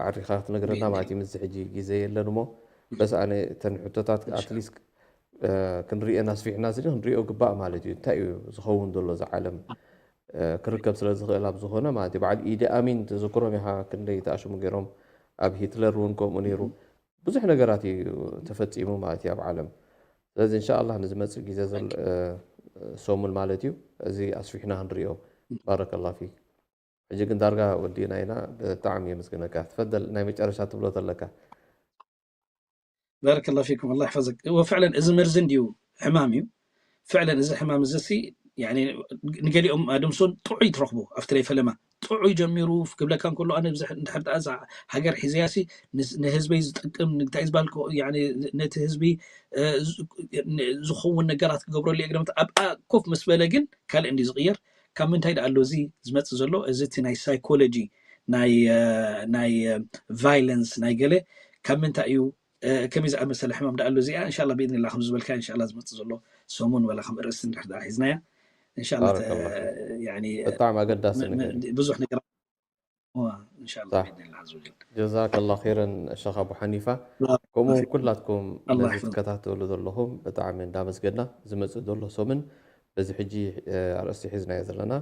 ዓሪኻ ክትነግረና ማለት እዩ። ምስዚ ሕጂ ግዜ የለን እሞ በስ ኣነ እተን ሕቶታት ኣትሊስት ክንሪኤን ኣስፊሕና ስኒ ክንሪኦ ግባእ ማለት እዩ። እንታይ እዩ ዝኸውን ዘሎ እዚ ዓለም ክርከብ ስለ ዝኽእል ኣብ ዝኾነ ማለት እዩ። በዓል ኢዲ ኣሚን ተዘክሮም ኢኻ ክንደይ ተኣሽሙ ገይሮም ኣብ ሂትለር እውን ከምኡ ነይሩ። ብዙሕ ነገራት እዩ ተፈፂሙ ማለት እዩ ኣብ ዓለም። ስለዚ እንሻ ኣላህ ንዝመፅእ ግዜ ሰሙን ማለት እዩ እዚ ኣስፊሕና ክንሪኦ። ባረከላ ፊክ። ሕጂ ግን ዳርጋ ወዲእና ኢና። ብጣዕሚ የመስግነካ። ትፈደል ናይ መጨረሻ ትብሎ ተለካ። ባረከላ ፊኩም ኣላ ይሕፈዘክ። እወ ፍዕለን እዚ መርዚ እንድዩ ሕማም እዩ። ፍዕለን እዚ ሕማም እዚ ሲ ንገሊኦም ኣድምሶን ጥዑይ ትረኽቦ ኣብቲ ናይ ፈለማ ጥዑይ ጀሚሩ ክብለካ እንከሎ ኣነ ብዙሕ እንድሕር ደኣ እዛ ሃገር ሒዘያ ሲ ንህዝበይ ዝጠቅም ንግታይ ዝበሃል ነቲ ህዝቢ ዝኸውን ነገራት ክገብረሉ እየ ግደምት ኣብኣ ኮፍ ምስ በለ ግን ካልእ እንዲ ዝቕየር ካብ ምንታይ ደኣ ኣሎ እዚ ዝመፅእ ዘሎ እዚ እቲ ናይ ሳይኮሎጂ ናይ ናይ ቫይለንስ ናይ ገለ ካብ ምንታይ እዩ ከመይ ዝኣመሰለ ሕማም ደኣ ኣሎ እዚኣ እንሻላ ብኢድኒላ ከም ዝበልካ እንሻላ ዝመፅእ ዘሎ ሰሙን ወላ ከም ርእሲ እንድሕር ደኣ ሒዝናያ እንሻላ ብጣዕሚ ኣገዳሲ ነገር ብዙሕ ነገር እንሻላ ጀዛከላ ኸይረን ሸኽ ኣቡ ሓኒፋ ከምኡ ኩላትኩም ነዚ ትከታተሉ ዘለኹም ብጣዕሚ እንዳመስገና ዝመፅእ ዘሎ ሰሙን በዚ ሕጂ ኣርእስቲ ሒዝናዮ ዘለና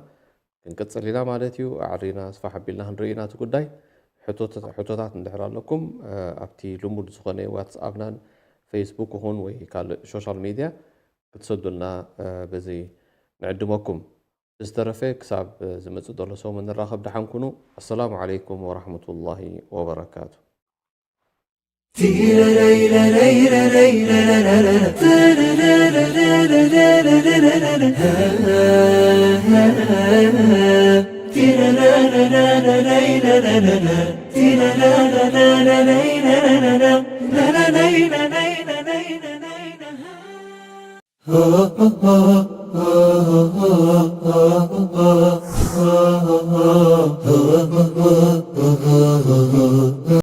ክንቅፅል ኢና ማለት እዩ። ኣዕሪና ስፋሕ ኣቢልና ክንርኢ ኢና እቲ ጉዳይ። ሕቶታት እንድሕር ኣለኩም ኣብቲ ልሙድ ዝኾነ ዋትስኣፕናን ፌስቡክ ይኹን ወይ ካልእ ሶሻል ሚድያ ክትሰዱልና በዚ ንዕድመኩም። ብዝተረፈ ክሳብ ዝመፅእ ዘሎ ሰሙን ንራኸብ። ደሓን ኩኑ። ኣሰላሙ ዓለይኩም ወራሕመቱላሂ ወበረካቱ።